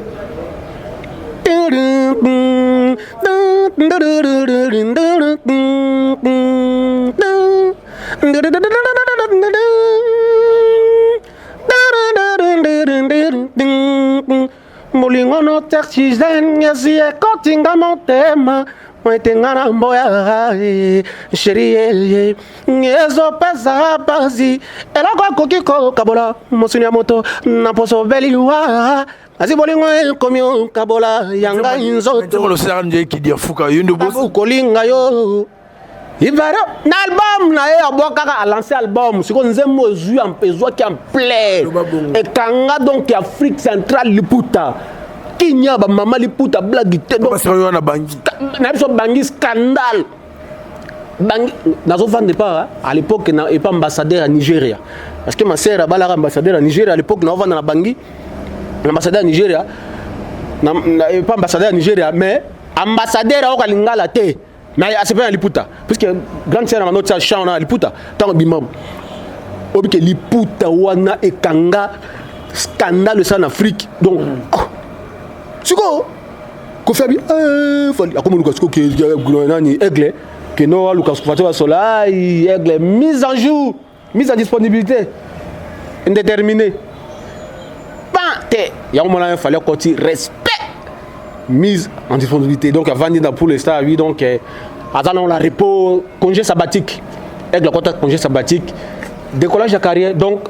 Speaker 1: bolingo no oxygène esi ekotinga motema ete nga na mboya chéri ezopesa pasi eloko akoki kokabola mosuni ya moto na poso beliwa asi bolingo ekomi okabola ya ngai nzoto kolinga yo Ivaro na album na ye abwa kaka alance album sikoyo nzembo ezwi ezwaki ampleur ekanga donc Afrique centrale, liputa kinya bamama liputa blague te na biso bangi scandale bangi. Nazovanda epa à l'époque na epa ambassadeur ya Nigeria, parce que ma sœur abalaka ambassadeur ya Nigeria. À l'époque naovanda na bangi ambassadeur ya Nigeria, epa ambassadeur ya Nigeria, mais ambassadeur aoka lingala te, mais asepe na liputa puisque grande sœur na bando tia champ na liputa. Ntango bima obike liputa wana ekanga scandale esa na Afrique. Donc oh, sikoyo Koffi abi Fally akomi luka sikoyo nani Aigle keno aluka fati basola ai Aigle mise en jour, mise en disponibilité indéterminée pan te yango mona Fally akoti respect mise en disponibilité. Donc avandi na pour l'instant oui, donc aza na la repos, congé sabbatique. Aigle akota congé sabbatique. Décollage ya carrière, donc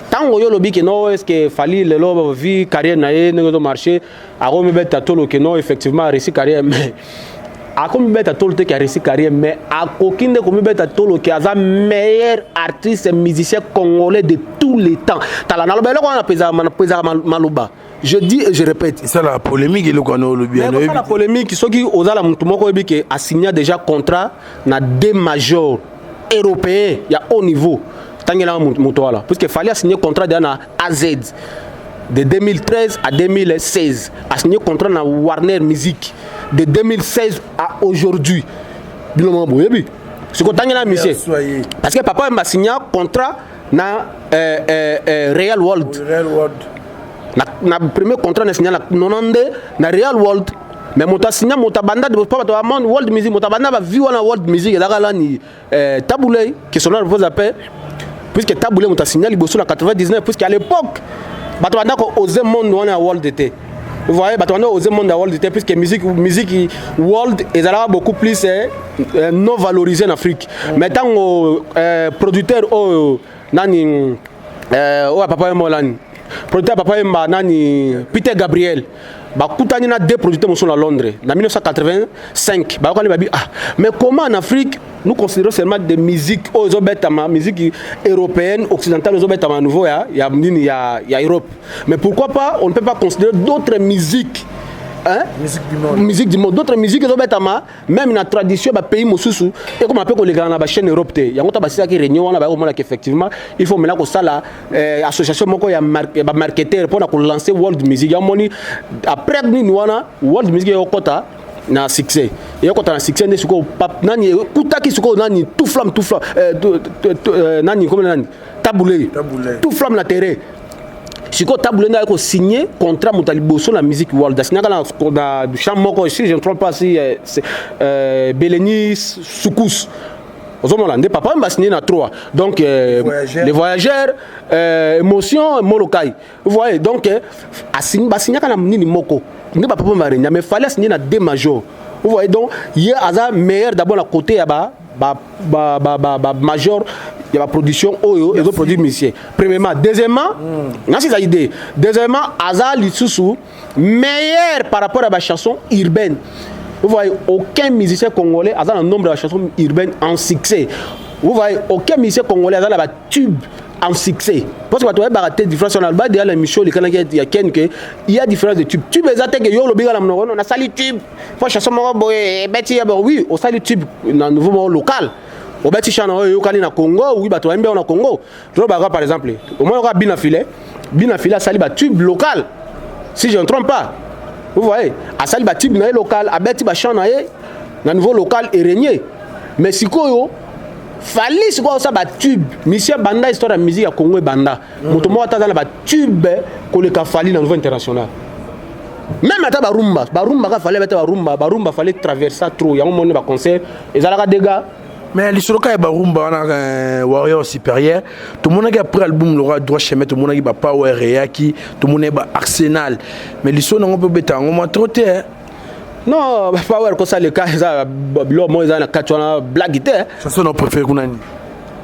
Speaker 1: ntango yo olobi ke non, est ce que Fally lelo vi carrière na ye ndenge ezomarche, akomibeta tolo ke non, effectivement aréussi carrière? Mais akomibeta tolo te ke aréussi carrière, mais akoki nde komibeta tolo ke aza meilleur artiste musicien congolais de tous les temps. Tala, naloba eloko wana, napesaka maloba, je dis et je répète.
Speaker 2: Esalaka polémique eloko wana olobi.
Speaker 1: Osala polémique soki ozala motu moko oyebi ke asigna déjà contrat na deux majors européen ya haut niveau. Tangelanga moto wana, puisque Fally asigné contrat déjà na AZ de 2013 à 2016, asigné contrat na Warner Music de 2016 à aujourd'hui. Bino moko boyebi siko tangela monsieur, parce que Papa Wemba asigna contrat na Real World.
Speaker 2: Real World.
Speaker 1: Na premier contrat na signa na 92 na Real World, mais moto asigna, moto abanda po bato ba world music, moto abanda bavi wana world music ezalaka lani? Tabu Ley, que son nom repose en paix, puisque Tabu Ley moto asigna liboso na 99, puisque à l'époque bato banda ko-oser monde wana ya world te. Vous voyez, bato banda ko-oser monde ya world te, puisque musique world ezalaka beaucoup plus non valorisé en Afrique. Mais ntango producteur oyo nani, oyo ya Papa Wemba, nani producteur ya Papa Wemba, nani, Peter Gabriel, bakutani na deux producteurs mosusu na Londres na 1985, bayokani, babi: "Ah, mais comment en Afrique nous considérons seulement des musiques oyo ezobetama, musique européenne occidentale ezobetama nouveau ya nini, ya Europe, mais pourquoi pas on ne peut pas considérer d'autres musiques, hein?
Speaker 2: Musique du monde.
Speaker 1: Musique du monde, d'autres musiques ezobetama même na tradition ya bapays mosusu, ekoma mpe kolekana na bachaîne Europe te." Yango ta basilaki réunion wana, bayokomonaka effectivement il faut mena kosala association moko ya bamarketeur mpona kolancer world music. Yango moni après nini wana, world music eyokota na succès, eyokota na succès nde sikoyo nani ekutaki sikoyo nani, tout flamme, tout flamme, nani komi nani, Tabu Ley, tout flamme na terrain. Sikoyo Tabu Ley nde ayaki kosigne contrat, moto ya liboso na musique world asignaka na chambre moko, si je ne trompe pas, si Beleni Soukous. Ozomona nde Papa Wemba asigné na 3, donc Les Voyageurs, Émotion, Molokai. Vous voyez, donc basignaka na nini moko nde bapapa Wemba renya, mais Fally asigné na deux majors. Vous voyez, donc ye aza meilleur d'abord na côté ya ba major ya baproduction oyo ezoproduire musicien, premièrement. Deuxièmement, nasi eza idée, deuxièmement aza lisusu meilleur par rapport à bachanson urbaine. Vous voyez, aucun musicien congolais aza na nombre de chansons urbaines en succès. Vous voyez, aucun musicien congolais aza na batube en succès, parce que bato bayebaka te différence wana. Ba déjà l'émission olekanaki ya Ken ke il y a différence de tube. Tube eza te ke yo olobi kaka na monoko: "Nasali tube fo chanson moko boye ebeti ya bo." Oui, osali tube na niveau moko local, obeti chana oyo eyokani na Congo, oui, bato bayembi yango na Congo. Tolobaka par exemple omoni kaka Bina File. Bina File asali batube local, si je ne trompe pas. Vous voyez, asali batube na ye local, abeti bachant na ye na niveau local, erégné. Mais sikoyo Fally sikoyo osala batube monsieur banda histoire ya musique ya Congo ebanda, moto moko ata aza na batube koleka Fally na niveau international, même ata barumba, barumba kaka Fally abeta barumba, barumba Fally traversa trop. Yango moni baconcert ezalaka dégâts.
Speaker 2: Mais lisolo kaka ya barumba wana, Warrior supérieur, tomonaki après album Lora Droit Chemin, tomonaki bapower eyaki, tomonaki baarsenal, mais lisolo nango mpe obeta yango mwa trop te.
Speaker 1: Non, power kosaleka eza biloko moko eza na kati wana, blague te.
Speaker 2: Chanson na préféré kuna nini?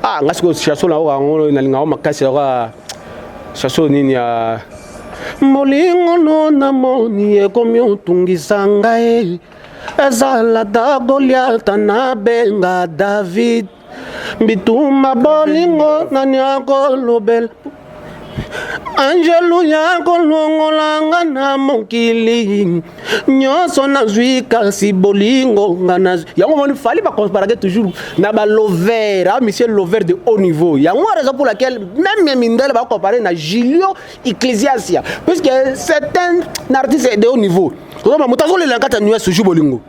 Speaker 1: Ah, nga sikoyo chanson na yango nalinga yango makasi, yaka chanson nini ya molingo no namoni ekomi otungisa ngai, ezala da Goliata nabenga David, bitumba bolingo nani akolobela, angelu ya kolongolanga na mokili nyonso nazwi, kasi bolingo nga nazwi. Yango moni Fally bacomparake toujours na balover, a monsieur lover de haut niveau. Yango raison pour laquelle même ya mindele bacompare na Julio Iglesias, puisque c'est un artiste de haut niveau. Kozoma moto azolela na kati ya nuage toujours bolingo,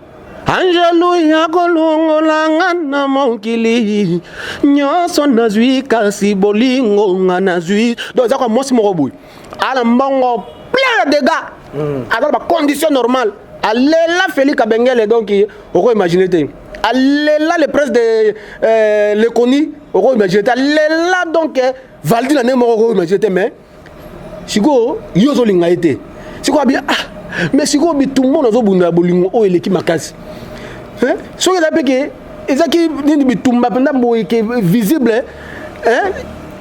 Speaker 1: angelu ya kolongolanga na mokili nyonso nazwi, kasi bolingo nga nazwi. Donc eza kwa mwasi moko boye ala mbongo plein ya dégâts, aza na bacondition normale, alela Félix Kabengele, donc okoimagine te, alela le prince de lekoni, okoimagine te, alela donc Valdi na ndenge moko okoimagine te. Mais sikoyo yo ozolinga ye te. Sikoyo abi: "Ah, mais sikoyo bitumba nazobunda ya bolingo oyo eleki makasi, soki eza mpe ke ezaki nini, bitumba mpenza boye ke visible."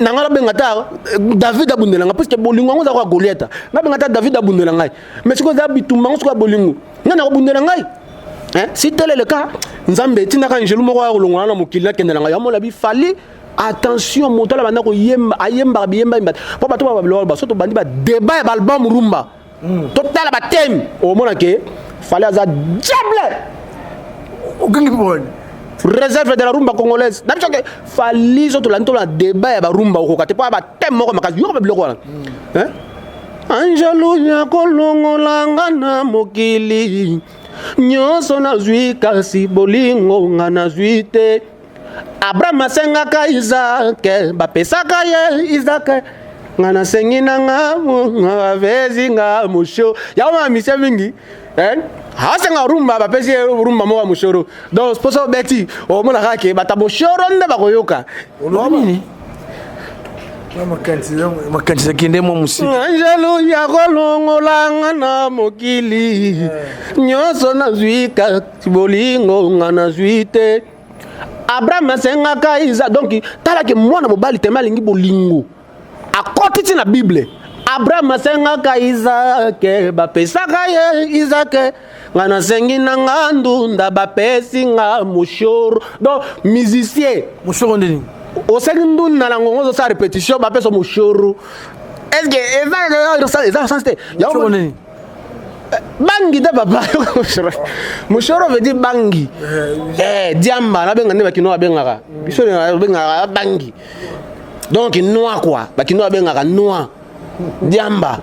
Speaker 1: Na ngai nabenga ata David abundela ngai, puisque bolingo yango ezalaka Goliata. Nabenga ata David abundela ngai, mais sikoyo eza bitumba yango sikoyo ya bolingo, ngai nakobundela ngai. Hein? Si tel est le cas, Nzambe etindaka angelu moko ya kolongola na mokili nakende na ngai. Yango mona Fally, attention, moto ala banda koyemba, ayembaka biyemba yemba mpo bato ba biloko baso tobandi ba débat ya ba album rumba. Totala ba thème, omona ke Fally aza diable.
Speaker 2: Okangi boni?
Speaker 1: Réserve de la rumba congolaise na biso ke Fally, so tolandi tolanda débat ya barumba, okoka te mpo ya ba thème moko makasi. Yoka ba biloko wana, hein? Angelu ya kolongolanga na mokili, nyonso nazwi kasi bolingo nga nazwi te. Abraham asengaka Isake, bapesaka ye Isake. Nga nasengi na nga, bapesi nga mosho. Yango ma mise mingi, eh? Asenga rumba, bapesi ye rumba moko ya moshoro. Donc poso obeti, omonaka ke bato ya moshoro nde bakoyoka.
Speaker 2: Olobi nini? Makanisi akende mwa mosika.
Speaker 1: Angelu ya kolongolanga na mokili, nyonso nazwi kasi bolingo nga nazwi te. Abraham asengaka Isa. Donc talaki mwana mobali teme alingi bolingo, akoti ti na Bible. Abraham asengaka Isake, bapesaka ye Isake. Nga nasengi na nga ndunda, bapesi nga moshoro. Donc musicien
Speaker 2: Moshoro ndeni?
Speaker 1: Osengi ndunda na ngongo, ozosala répétition, bapesa moshoro. Est ce que eza sens te?
Speaker 2: Moshoro ndeni?
Speaker 1: Bangi te, papa. Moshoro veut dire bangi, eh, diamba. Nabenga nde bakino babengaka biso, babengaka bangi, donc noir quoi. Bakino babengaka noir, diamba.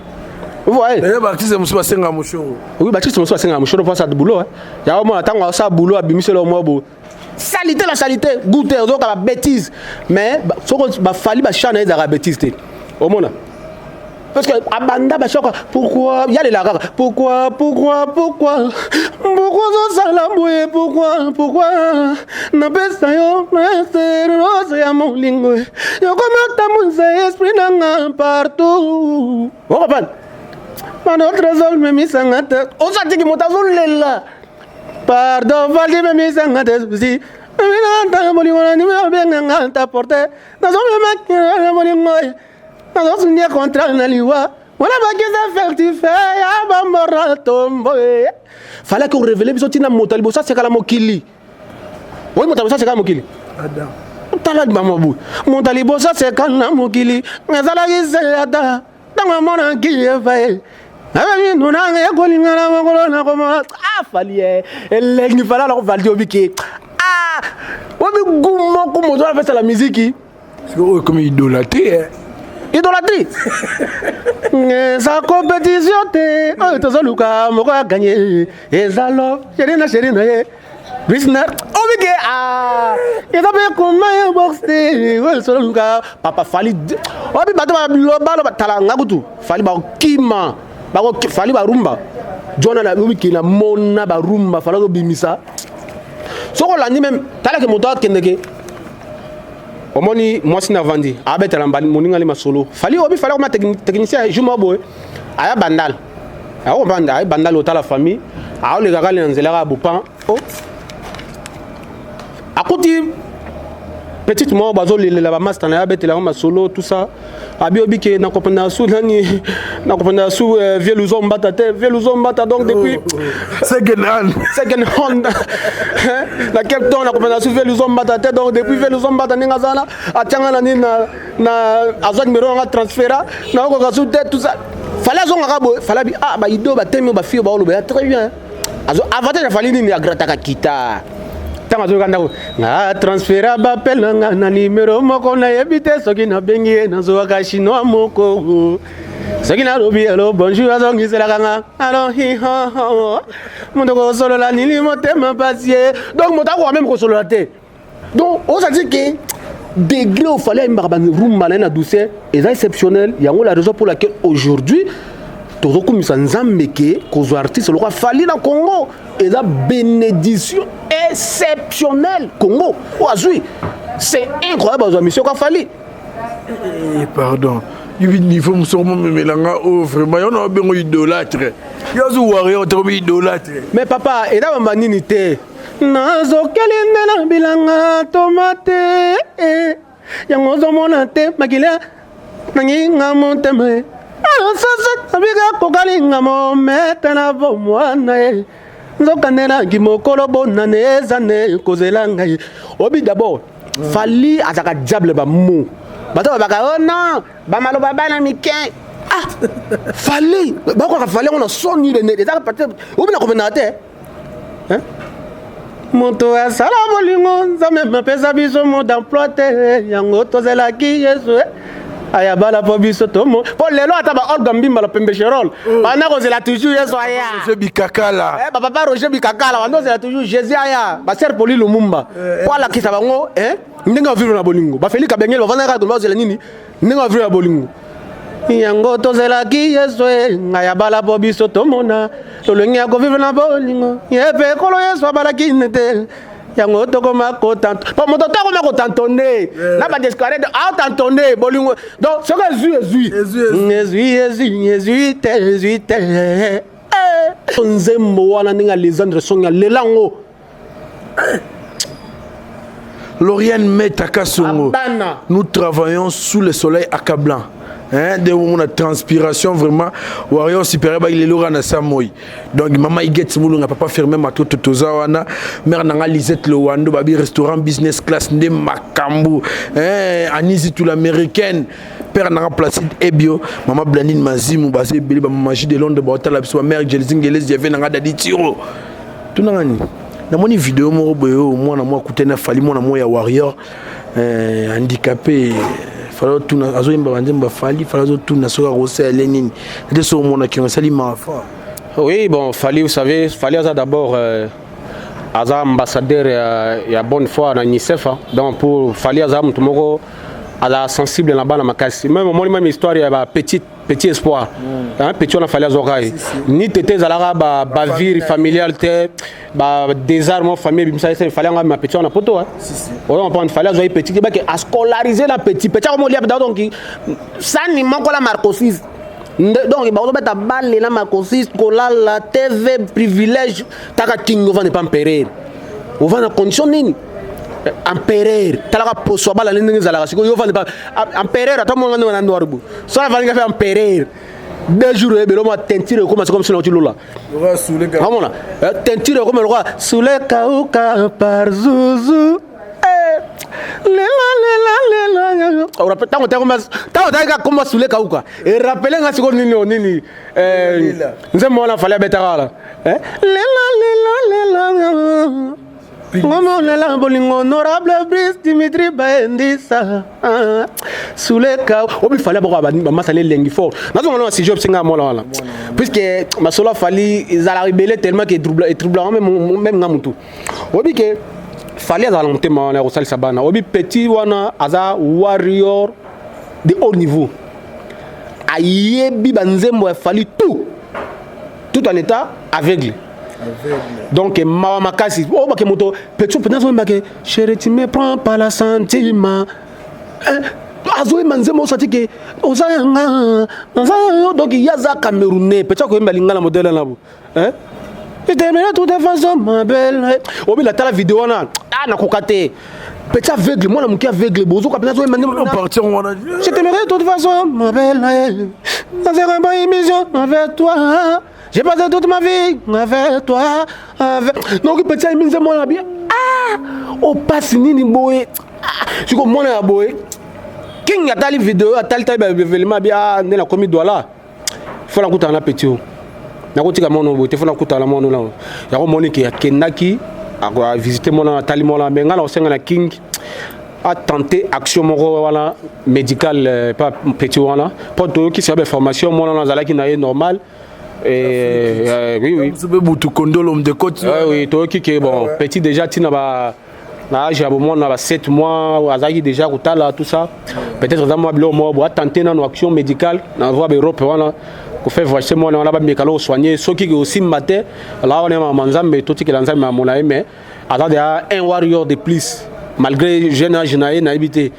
Speaker 1: Vous voyez?
Speaker 2: D'ailleurs, baartiste mosusu basengaka moshoro.
Speaker 1: Oui, baartiste mosusu basengaka moshoro mpo asala boulot. Yango mona ntango asala boulot, abimisela mwa bo salité, la salité goûte, ozoyoka ba bêtise. Mais soko baFally, bachat na ye ezalaka bêtise te, omona, parce que abanda bachoka. Pourquoi yalelaka kaka? Pourquoi, pourquoi, pourquoi, pourquoi ozosala boye? Pourquoi, pourquoi napesa yo rose ya molingo, yokomatambwisa esprit nanga partout? Okopana mano trésor memisanga te, ozatiki moto azolela. Pardon, Fally, memisanga te souci ntanga bolingo na ndimi obenganga ta porte nazomemaki bolingo, nazosundia contrat na liwa wana bakisa fertife ya bambora tombo. Falaki orévéler biso ntina moto ya liboso asekala mokili. Oyi moto ya liboso asekala mokili, tala libama boye. Moto ya liboso aseka na mokili ezalaki se ata ntango amonaki Eva ye abebi nunanga ya kolingana mokolo na komona. Ah, Fally ye elengi. Fally alako Fally obiki, ah, obi gu moko moto apesala miziki.
Speaker 2: Oyo ekomi idolâtrie.
Speaker 1: Idolâtrie eza compétition te. Oyo tozoluka moko ya gagner eza love, chéri na chéri na ye business obike. Ah, eza mpe koma ye box te. Oyo tozoluka, papa Fally, obi bato baloba tala nga kutu Fally bakokima. Fally barumba jona na obiki na mona barumba. Fally azobimisa, soki olandi même, talaki moto akendeke, omoni mwasi na vandi abetela moninga ali masolo. Fally obi Fally akoma technicien. Jour moko boye aya Bandal, akokomprendre, aye Bandal otala famille, aoleka kaka na nzela kaka bopan o akuti petite moko bazolelela bamaster na ye, abetela yango masolo, tout ça. Abi obi ke nakopenda su nani, nakopenda su vieux Luzo Mbata te, vieux Luzo Mbata. Donc depuis
Speaker 2: second hand.
Speaker 1: Second hand na Cape Town, nakopenda su vieux Luzo Mbata te. Donc depuis vieux Luzo Mbata ndenge aza wana, atianga na nini na azwa numéro yanga, transfera, nakokoka su te, tout ça. Fally azongaka boye, Fally abi ah, baido batemi oyo bafille baoloba ya très bien. Azo avantage ya Fally nini? Agrataka kita ntango azoyoka ndako nga transfera bapel na nga na nimero moko nayebi te. Soki nabengi ye, nazwaka chinois moko. Soki nalobi alo bonjour, azongiselaka nga alo hihoho. Moto kosolola nini? Motema pasi ye. Donc moto akoka même kosolola te. Donc ozali ke degré oyo Fally ayembaka barumba na ye na douceur eza exceptionnel. Yango la raison pour laquelle aujourd'hui tozokumisa Nzambe ke kozwa artiste lokola Fally na Congo eza bénédiction exceptionnelle. Congo oyo azwi, c'est incroyable, azwa mission ka Fally.
Speaker 2: Eh, pardon, yobi niveau mosusu momemelanga oyo vraiment yo na obengo idolâtre. Yo azo warrior te, komi idolâtre.
Speaker 1: Mais papa, eza bamba nini te? Nazokeli nde na bilanga tomate. Yango ozomona te makila nanginga motema ye. Sasa abika kokalinga momete na bomwana ye. Nzokande nangi mokolo bonane eza ne kozela ngai. Obi d'abord, Fally azalaka diable ba mots. Bato babaka oh non, ba maloba bana mike. Ah, Fally, bakoka Fally yango na soni le eza peut-être obi na kovenaka te. Hein? Moto asala bolingo Nzambe apesa biso mot d'emploi te yango tozelaki Yesu eh. Aya bala po biso tomo po lelo ata ba Olga Mbimba la pembe cherol banda kozela toujours Yesu aya.
Speaker 2: Roger Bikakala.
Speaker 1: Eh, ba papa Roger Bikakala banda kozela toujours Jésus aya ba sœur Poli Lumumba po alakisa bango eh ndenge ba vivre na bolingo ba Félix Kabengele bavandaka kaka bazela nini ndenge ba vivre na bolingo yango tozelaki Yesu e ngai abala po biso tomona lolenge ya kovivre na bolingo ye mpe ekolo Yesu abalaki nete yango tokoma kotanto po moto to akoma kotantone na badescare aotantone bolingo donc soki ezwi ezwi ezwi ezwi ezwi te ezwi te nzembo wana ndenge Alexandre Songi alela yango.
Speaker 2: Lauriane Meta Kasongo.
Speaker 1: Abana.
Speaker 2: Nous travaillons sous le soleil accablant. Hein, de on a transpiration vraiment warrior supérieur ba il est na samoi. Donc maman Iget Mulunga papa fermé matoto toza wana mère nanga Lisette Lowando babi restaurant business class nde makambu. Hein, Anisi tout l'américaine. Père nanga Placide Ebio, maman Blandine Mazimu basé ebele ba maman J de Londres ba otala biso ba mère Jelzingelezi Yave nanga Dadi Tiro. Tuna ngani namoni video moko boye oyo mwana moko akutani na Fally, mwana moko ya warrior handicapé. Fally azotuna, azoyemba banzembo ya Fally. Fally azotuna soki akosala nini nde soki omonaki yango esali mafa.
Speaker 1: Oui, bon, Fally, vous savez, Fally aza d'abord aza ambassadeur ya bonne foi na UNICEF, hein. Donc pour Fally aza mutu moko aza sensible na bana makasi. Même omoni même histoire ya ba petit espoir. Hein, petit wana Fally azoka ye. Ni tete ezalaka ba bavure familiale te, ba désarme famille bimisa ye, Fally anga ma petit wana poto, hein. Oyo comprendre Fally azwa ye petit ba ke a scolariser na petit. Petit ako molia donc sani moko la Marco 6. Donc bazobeta balle na Marco 6 kolala TV privilège taka king ovanda pa empereur. Ovanda condition nini? Empereur talaka poso abala ndenge ezalaka sikoyo yo ovanda pa empereur ata mwana ndenge na noir bu. So avandi ka empereur 2 jours ebelo ma teinture ekoma c'est comme si na lola. Amona teinture ekoma lokola soule kauka par zuzu. Lela lela lela. Ora tango tango mas tango tango koma soule kauka. Et rappeler nga sikoyo nini o nini nzembo wana Fally abetaka wana. Lela lela lela. Ngomolela bolingo honorable Brice Dimitri Baendisa. Souleka obi Fally boko ba masala elengi fort. Nazonga na sujet obsenga mwana wana. Puisque masolo Fally ezala rebelle tellement que trouble trouble même nga mutu. Obi ke Fally azala na motema wana ya kosalisa bana. Obi petit wana aza warrior de haut niveau. Ayebi ba nzembo ya Fally tout. Tout en état aveugle. Donc mawa makasi oh bake moto petit pena zo mbake chérie tu me prends par la sentiment. Azoyemba nzembo osati ke oza yanga oza yo donc yaza camerounais petit akoyemba lingala modèle na bo. Hein? Je t'aimerai de toute façon ma belle. Obi la tala vidéo wana ah nakoka te. Petit aveugle mwana moke aveugle bozoka pena azoyemba nzembo.
Speaker 2: Partir wana.
Speaker 1: Je t'aimerai de toute façon ma belle. Dans un émission avec toi. J'ai passé toute ma vie avec toi, avec... Donc petit ami nzembo wana bien. Ah, opasi nini boye. Ah, siko mwana ya boye. King atali vidéo, atali tali ba événement bien ah nde nakomi Douala. Faut nakutana na petit oyo. Nakotika mwana boye te, faut nakutana na mwana oyo. Yango moni ke akendaki a visiter mwana atali mwana mais nga na kosenga na King a tenté action moko wana médicale pas petit wana po toyokisi ba information mwana wana azalaki na ye normal. Et, oui, oui.
Speaker 2: Butu Kondolo de côte.
Speaker 1: Oui, oui, toyoki ke bon, petit déjà tina ba na âge ya bomwana ba 7 mois azalaki déjà kotala tout ça. Peut-être eza mwa biloko moko bo atenter nano action médicale na voie ba Europe wana ko faire voyager mwana wana ba meka lo soigner soki ke osimba te la wana mama Nzambe totikela Nzambe amona ye mais aza déjà un warrior de plus malgré jeune âge na ye nayebi te.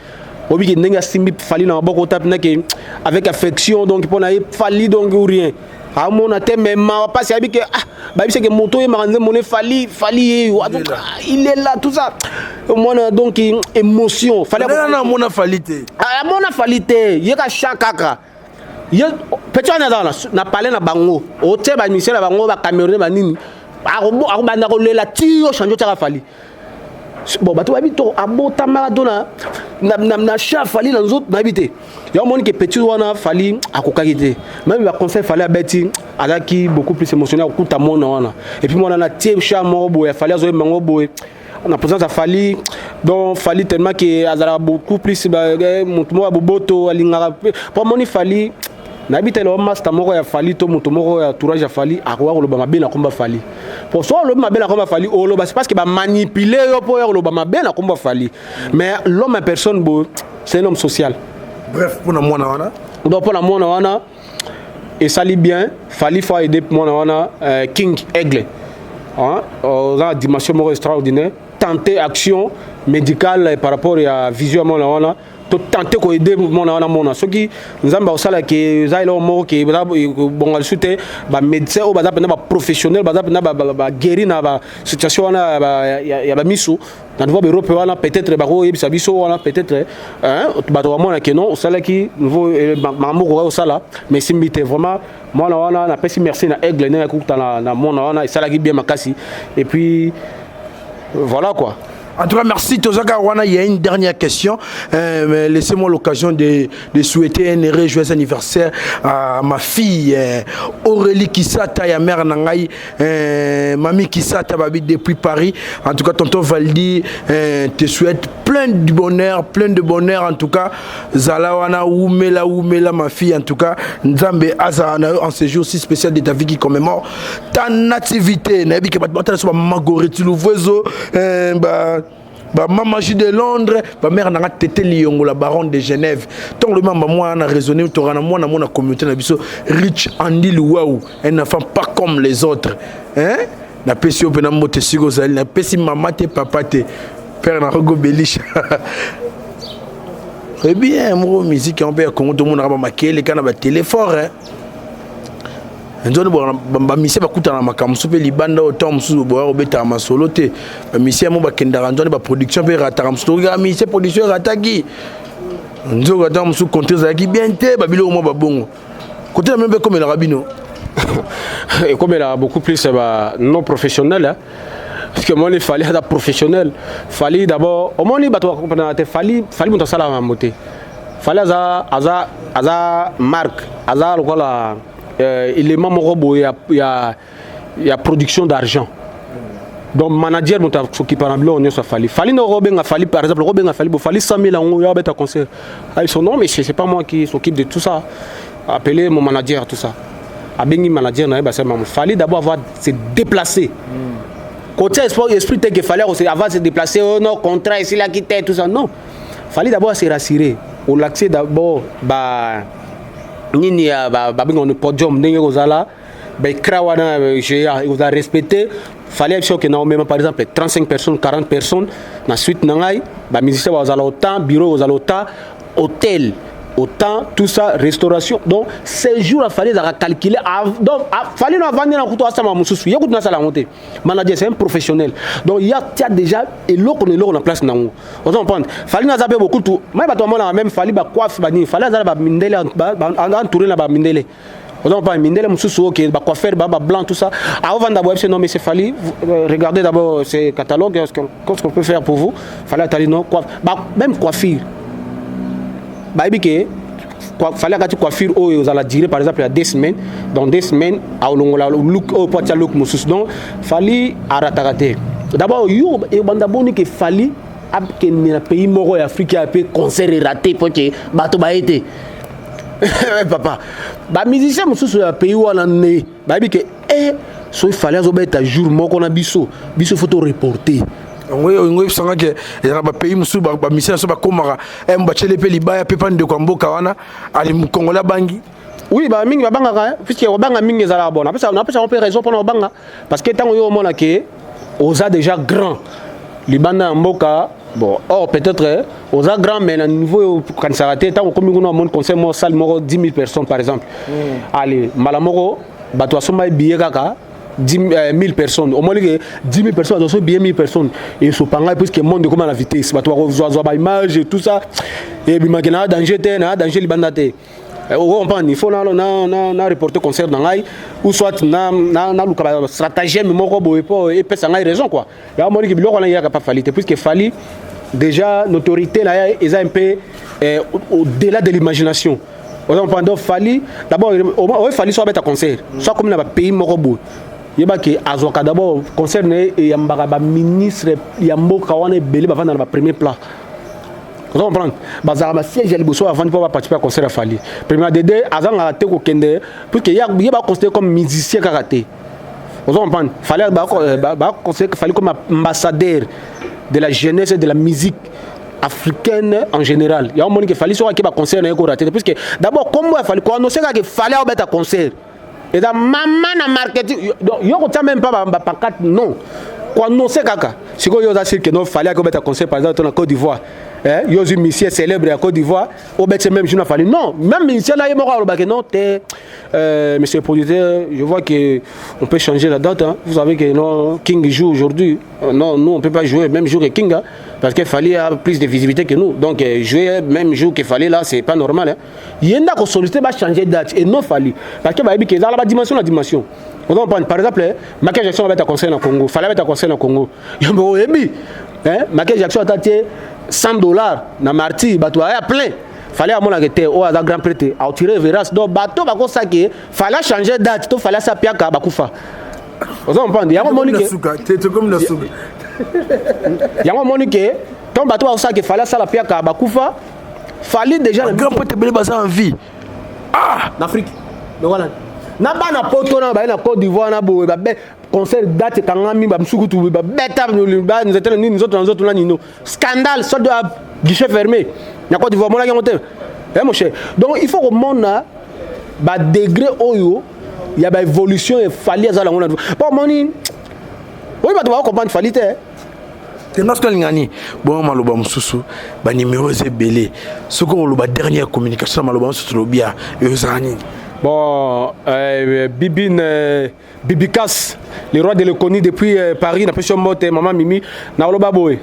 Speaker 1: Obi ke ndenge asimbi Fally na maboko tape na ke avec affection donc pona ye Fally donc ou rien. Amona te, mais mawa mpasi, ayebi ke ah, bayebisi ke moto oyembaka nzembo ne Fally, Fally ye, il est là, tout ça. Mwana, donc émotion.
Speaker 2: Fally amona Fally te.
Speaker 1: Amona Fally te, ye ka chan kaka. Ye petit wana aza na palais na bango, otie bamusicien na bango, bacamerounais, banini, akobanda kolela ti ochange, otiaka Fally. Bon, bato bayebi to abotamaka to na chat Fally na nzoto, nayebi te. Yango moni ke petit wana, Fally akokaki te. Même baconseil Fally abeti, azalaki beaucoup plus émotionnel akokuta mwana wana. Et puis mwana na tie chat moko boye, Fally azoyemba yango boye na présence ya Fally. Donc Fally, tellement ke azalaka beaucoup plus moto moko ya boboto, alingaka mpo amoni Fally. Nayebi te, loba master moko ya Fally to moto moko ya entourage ya Fally akoka koloba mabe na komba Fally. Po so olobi mabe na komba Fally, oloba, c'est parce que bamanipule yo mpo ya koloba mabe na komba Fally. Mais l'homme en personne boye, c'est un homme social.
Speaker 2: Bref, mpona mwana wana.
Speaker 1: Donc mpona mwana wana, esali bien. Fally faut aider mwana wana. King Aigle, oza na dimension moko extraordinaire. Tenter action médicale par rapport ya vision ya mwana wana, to tenter koaider mwana wana. Mona soki Nzambe akosalaki, eza eloko moko ke bonga lisusu te. Bamédecin oyo baza mpenza baprofessionnel, baza mpenza baguéri na basituation wana ya bamiso na niveau baEurope wana, peut-être bakoyebisa biso wana, peut-être bato bamona ke non, osalaki niveau makambo okoka kosala, mais esimbi te. Vraiment, mwana wana, napesi merci na Aigle ndenge akuta na mwana wana, esalaki bien makasi. Et puis voilà quoi.
Speaker 2: En tout cas, merci Tozaka Wana. Il y a une dernière question. Laissez-moi l'occasion de souhaiter un heureux joyeux anniversaire à ma fille Aurélie Kisata, ya mère na ngai, Mami Kisata Babi depuis Paris. En tout cas, tonton Valdi te souhaite plein de bonheur, plein de bonheur. En tout cas, Zala wana, Oumela, Oumela, ma fille. En tout cas, Nzambe azala en ce jour si spécial de ta vie qui commémore ta nativité. Nayebi ke Magoreti Louvezo, bah, bamama J de Londres, bamare nanga Tete Liongo, la baronne de Genève. Ntongo lobi mamba mwana na raisonné, tokana mwana mona communauté na biso, Rich Andy Luau, un enfant pas comme les autres, hein? Napesi yo mpena mbote sika ozali. Napesi mama te, papa te, père na Rogo Belisha. Oyebi moko musique yango mpe ya Congo, tomonaka bamakele kaka na batele fort. Nzoni bamisie bakutana na makambo mosusu mpe libanda oyo, ntango mosusu boya kobetaka masolo te. Bamisie mo bakendaka nzwani, baproduction mpe erataka mosusu. Tokokaka misie, production erataki, nzoka ntango mosusu contrat ezalaki bien te, babiloko mwa babongo kote na mino mpe ekomelaka bino.
Speaker 1: Ekomelaka beaucoup plus ba non professionnel, hein? Parce que moni Fally aza professionnel. Fally d'abord, omoni bato bakomprenaka te Fally. Fally moto asalaka mambo te. Fally aza marque, aza lokola élément moko boye ya production d'argent. Donc manager moto akokipa na biloko nyonso. Fally, Fally nde okobenga Fally, par exemple okobenga Fally bo Fally 100 000 yango ya obeta concert. Ah, ils sont non mais c'est pas moi qui s'occupe de tout ça, appelez mon manager, tout ça. Abengi manager na ye, basala mamu. Fally d'abord avoir se déplacer, kotia esprit te que Fally avant se déplacer, oh non, contrat esilaki te, tout ça, non. Fally d'abord se rassurer, olakise d'abord ba nini ya babengaka podium, ndenge kozala baécran wana géant, ekozala respecté. Fally biso okenda omema par exemple 35 personnes, 40 personnes na suite na ngai, bamusicien bazala autant, bureau kozala autant, hôtel autant, tout ça, restauration. Donc séjour Fally ezalaka calculé. Donc Fally no avandi na kutu asama mosusu, ye kutu nasala yango te. Manager, c'est un professionnel, donc ya tia déjà eloko na eloko na place nango, ozo comprendre. Fally naza mpe bokutu mai, bato bamonaka même Fally bacoiffe banini. Fally aza na bamindele, entouré na bamindele, ozo comprendre, mindele mosusu oke bacoiffeur, ba blanc, tout ça. Aovanda boye biso: non mais c'est Fally, regardez d'abord ces catalogues, qu'est-ce qu'on peut faire pour vous? Fally atali, non, coiffe, même coiffure bayebi ke Fally akati coiffure oyo ozala durée par exemple ya 2 semaines. Dans 2 semaines aolongola look oyo po atia look mosusu. Donc Fally arataka te. D'abord yo ebanda boni ke Fally akende na pays moko ya Afrique ya mpe concert eraté po ke bato baye te. Papa, bamusicien mosusu ya pays wana ne bayebi ke e soki Fally azobeta jour moko na biso, biso faut toreporter.
Speaker 2: Yango oyebisanga ke ezalaka bapays mosusu, bamusicien na so bakomaka batiele mpe libaya mpe mpa ndeko ya mboka wana ali congolais abangi.
Speaker 1: Oui, ba mingi babangaka, puisque kobanga mingi ezalaka bon. Napesa mpe raison mpona kobanga, parce que ntango yo omona ke oza déjà grand libanda ya mboka, bon, or peut-être oza grand mais na niveau oyo okanisaka te. Ntango okomi kuna, omoni concert moko, salle moko 10 000 personnes par exemple. Allez, mbala moko. Bato basomba billet kaka 10 000 personnes. Omoni ke 10 000 personnes bazo billet 1000 personnes esopa ngai, puisque monde ekoma na vitesse, bato bakozwazwa baimage et tout ça, ebimaki na danger te, na danger libanda te. Ocomprendre, il faut na reporter concert na ngai ou soit naluka bastratagème moko boye mpo epesa ngai raison quoi. Ya omoni ke biloko wana eyaka pa Fally te, puisque Fally déjà notoriété na ye eza un peu au-delà de l'imagination. Oza comprendre? Donc Fally d'abord, oyo Fally so abeta concert, so akomi na bapays moko boye, yebaki azwaka d'abord concert na ye, eyambaka baministre ya mboka wana ebele, bavanda na bapremier plan. Oza comprendre? Bazalaka basiège ya liboso, bavandi mpo baparticipe ya concert ya Fally. Premier dede azangaka te kokende, puisque ye baconsidère comme musicien kaka te. Oza comprendre? Fally baconsidère Fally comme ambassadeur de la jeunesse et de la musique africaine en général. Yango moni ke Fally soki ake baconcert na ye korater te, puisque d'abord kombo ya Fally, koannonce kaka Fally aobeta concert, eza mama na marketing. Yo kotia même pas bapancarte, non, koannonce kaka. Sikoyo yo oza sûr ke non, Fally ake obeta concert par exemple to na Côte d'Ivoire, yo ozwi musicien célèbre ya Côte d'Ivoire, obeti même jour na Fally? Non, même musicien na ye moko alobaki non te, monsieur le producteur, je vois que on peut changer la date, hein. Vous savez que non, King joue aujourd'hui. Non, nous on peut pas jouer même jour que King, hein, parce que Fally a plus de visibilité que nous. Donc jouer même jour que Fally là, c'est pas normal, hein. Ye nde akosolliciter bachanger date et non Fally, parce que bayebi ke ezala badimension na dimension. On comprendre, par exemple Michael Jackson abeta concert na Congo, Fally abeta concert na Congo, yambo oyebi, hein, Michael Jackson ata tie 100 $ na Martyr, bato aya plein. Fally amonaka te oyo aza grand prêtre aotire révérence. Donc bato bakosaki Fally achanger date to Fally asapiaka bakufa. Oza comprendre? Yango omoni ke, yango omoni ke ntango bato bakosaki Fally asala piaka, bakufa. Fally déjà
Speaker 2: grand prêtre ebele baza en vie.
Speaker 1: Ah, na Afrique lokola na bana Poto na baye na Côte d'Ivoire na boye, babe concert date ekangami, bamosusu kutu babeta nzete na nini, nzoto na nzoto na nino, scandale, solde ya guichet fermé na Côte d'Ivoire. Monaki yango te, eh mon cher? Donc il faut komona badegré oyo ya baévolution e Fally aza nango na mpo omoni oyo bato bakocomprendre Fally te.
Speaker 2: Te, nga soki alingani bongo, maloba mosusu, banimero eza ebele. Soki oloba dernière communication na maloba mosusu, tolobi ya ezala nini?
Speaker 1: Bon, Bibine, Bibikas, le roi de l'économie depuis Paris, napesi yo mbote, mama Mimi, nakoloba boye.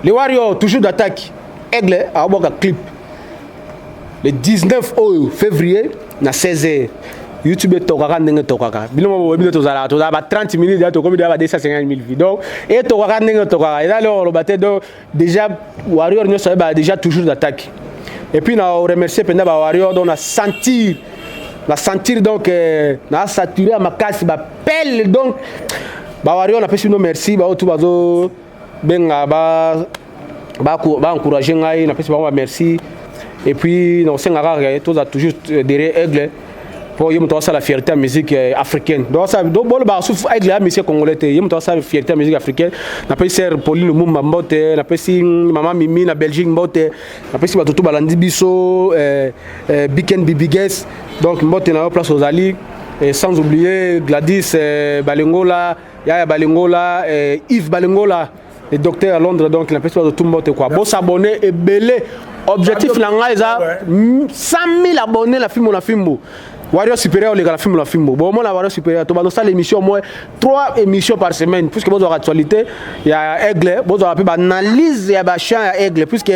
Speaker 1: Le Warrior, toujours d'attaque. Aigle, aoboka clip. Le 19 oyo février, na 16h. YouTube etokaka ndenge etokaka. Bino mo boyebi nde tozalaka, tozala ba 30 minutes ya tokomi deya ba 250 000 vues. Donc etokaka ndenge etokaka, eza lelo koloba te. Donc déjà Warrior nyonso ayeba déjà toujours d'attaque. Et puis na remercier mpenza bawarrior, donc na sentir donc na saturé ya makasi bapele. Donc bawarrior, napesi bino merci. Bao tu bazobenga, baencourage ngai, napesi bango bamerci. Et puis nakosenga kaka toza toujours derrière Aigle, mpo ye moto asala fierté ya musique africaine. Donc bolobaka sufu Aigle ya musicien congolais te, ye moto asala fierté ya musique africaine. Napesi sœur Pauline Lumumba mbote, napesi mama Mimi na Belgique mbote, napesi bato tu balandi biso, Biken Bibiges, donc mbote na yo place ozali. Et sans oublier Gladys Balengola, Yaya Balengola, Yves Balengola, le docteur à Londres. Donc napesi bato tu mbote quoi. Bosabone ebele. Objectif na ngai eza 100 000 abonnés na fimbo na fimbo. Warrior supérieur oleka na fimbo na fimbo. Bon, omona Warrior supérieur, to bandosala émission au moins 3 émissions par semaine, puisque bozwaka actualité ya Aigle, bozwaka mpe baanalyse ya bachant ya Aigle, puisque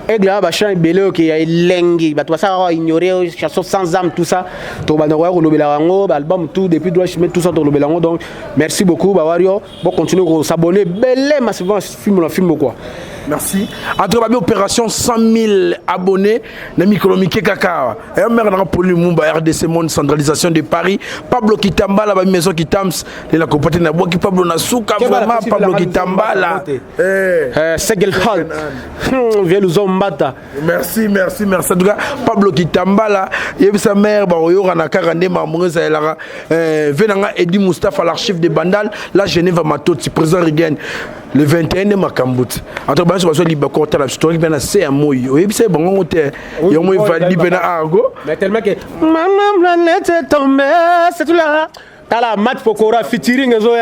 Speaker 1: Aigle ya bachant ebele oyo ya elengi, bato basalaka ignorer, chanson sans âme, tout ça, tobanda koya kolobela yango, baalbum tout depuis droit chemin, tout ça tolobela yango. Donc merci beaucoup bawario, bocontinue kosabonner ebele massivement, fimbo na fimbo quoi.
Speaker 2: Merci. En tout cas, babi opération 100 000 abonnés na mikolo mike kaka. Et mère na Poli Mumba RDC Monde, centralisation de Paris. Pablo Kitambala ba maison Kitams, la kopate na boki Pablo na suka vraiment Pablo Kitambala.
Speaker 1: Eh, Segel Hall. Viens nous mbata.
Speaker 2: Merci, merci, merci. En tout cas, Pablo Kitambala, yebisa mère ba oyora na kaka nde mamongo ezalelaka. Eh, venanga Edi Mustafa, l'archive de Bandal, la Genève Matoti, président Rigen. Le 21 nde makambo te. En tout cas, banso bazwa libako otala biso, toki mpe na se ya moi, oyebisa ye bangongo te, yango evandi mpe na argo.
Speaker 1: Mais tellement que maman planète est tombée, c'est tout là. Tala Mat Pokora featuring ezoya.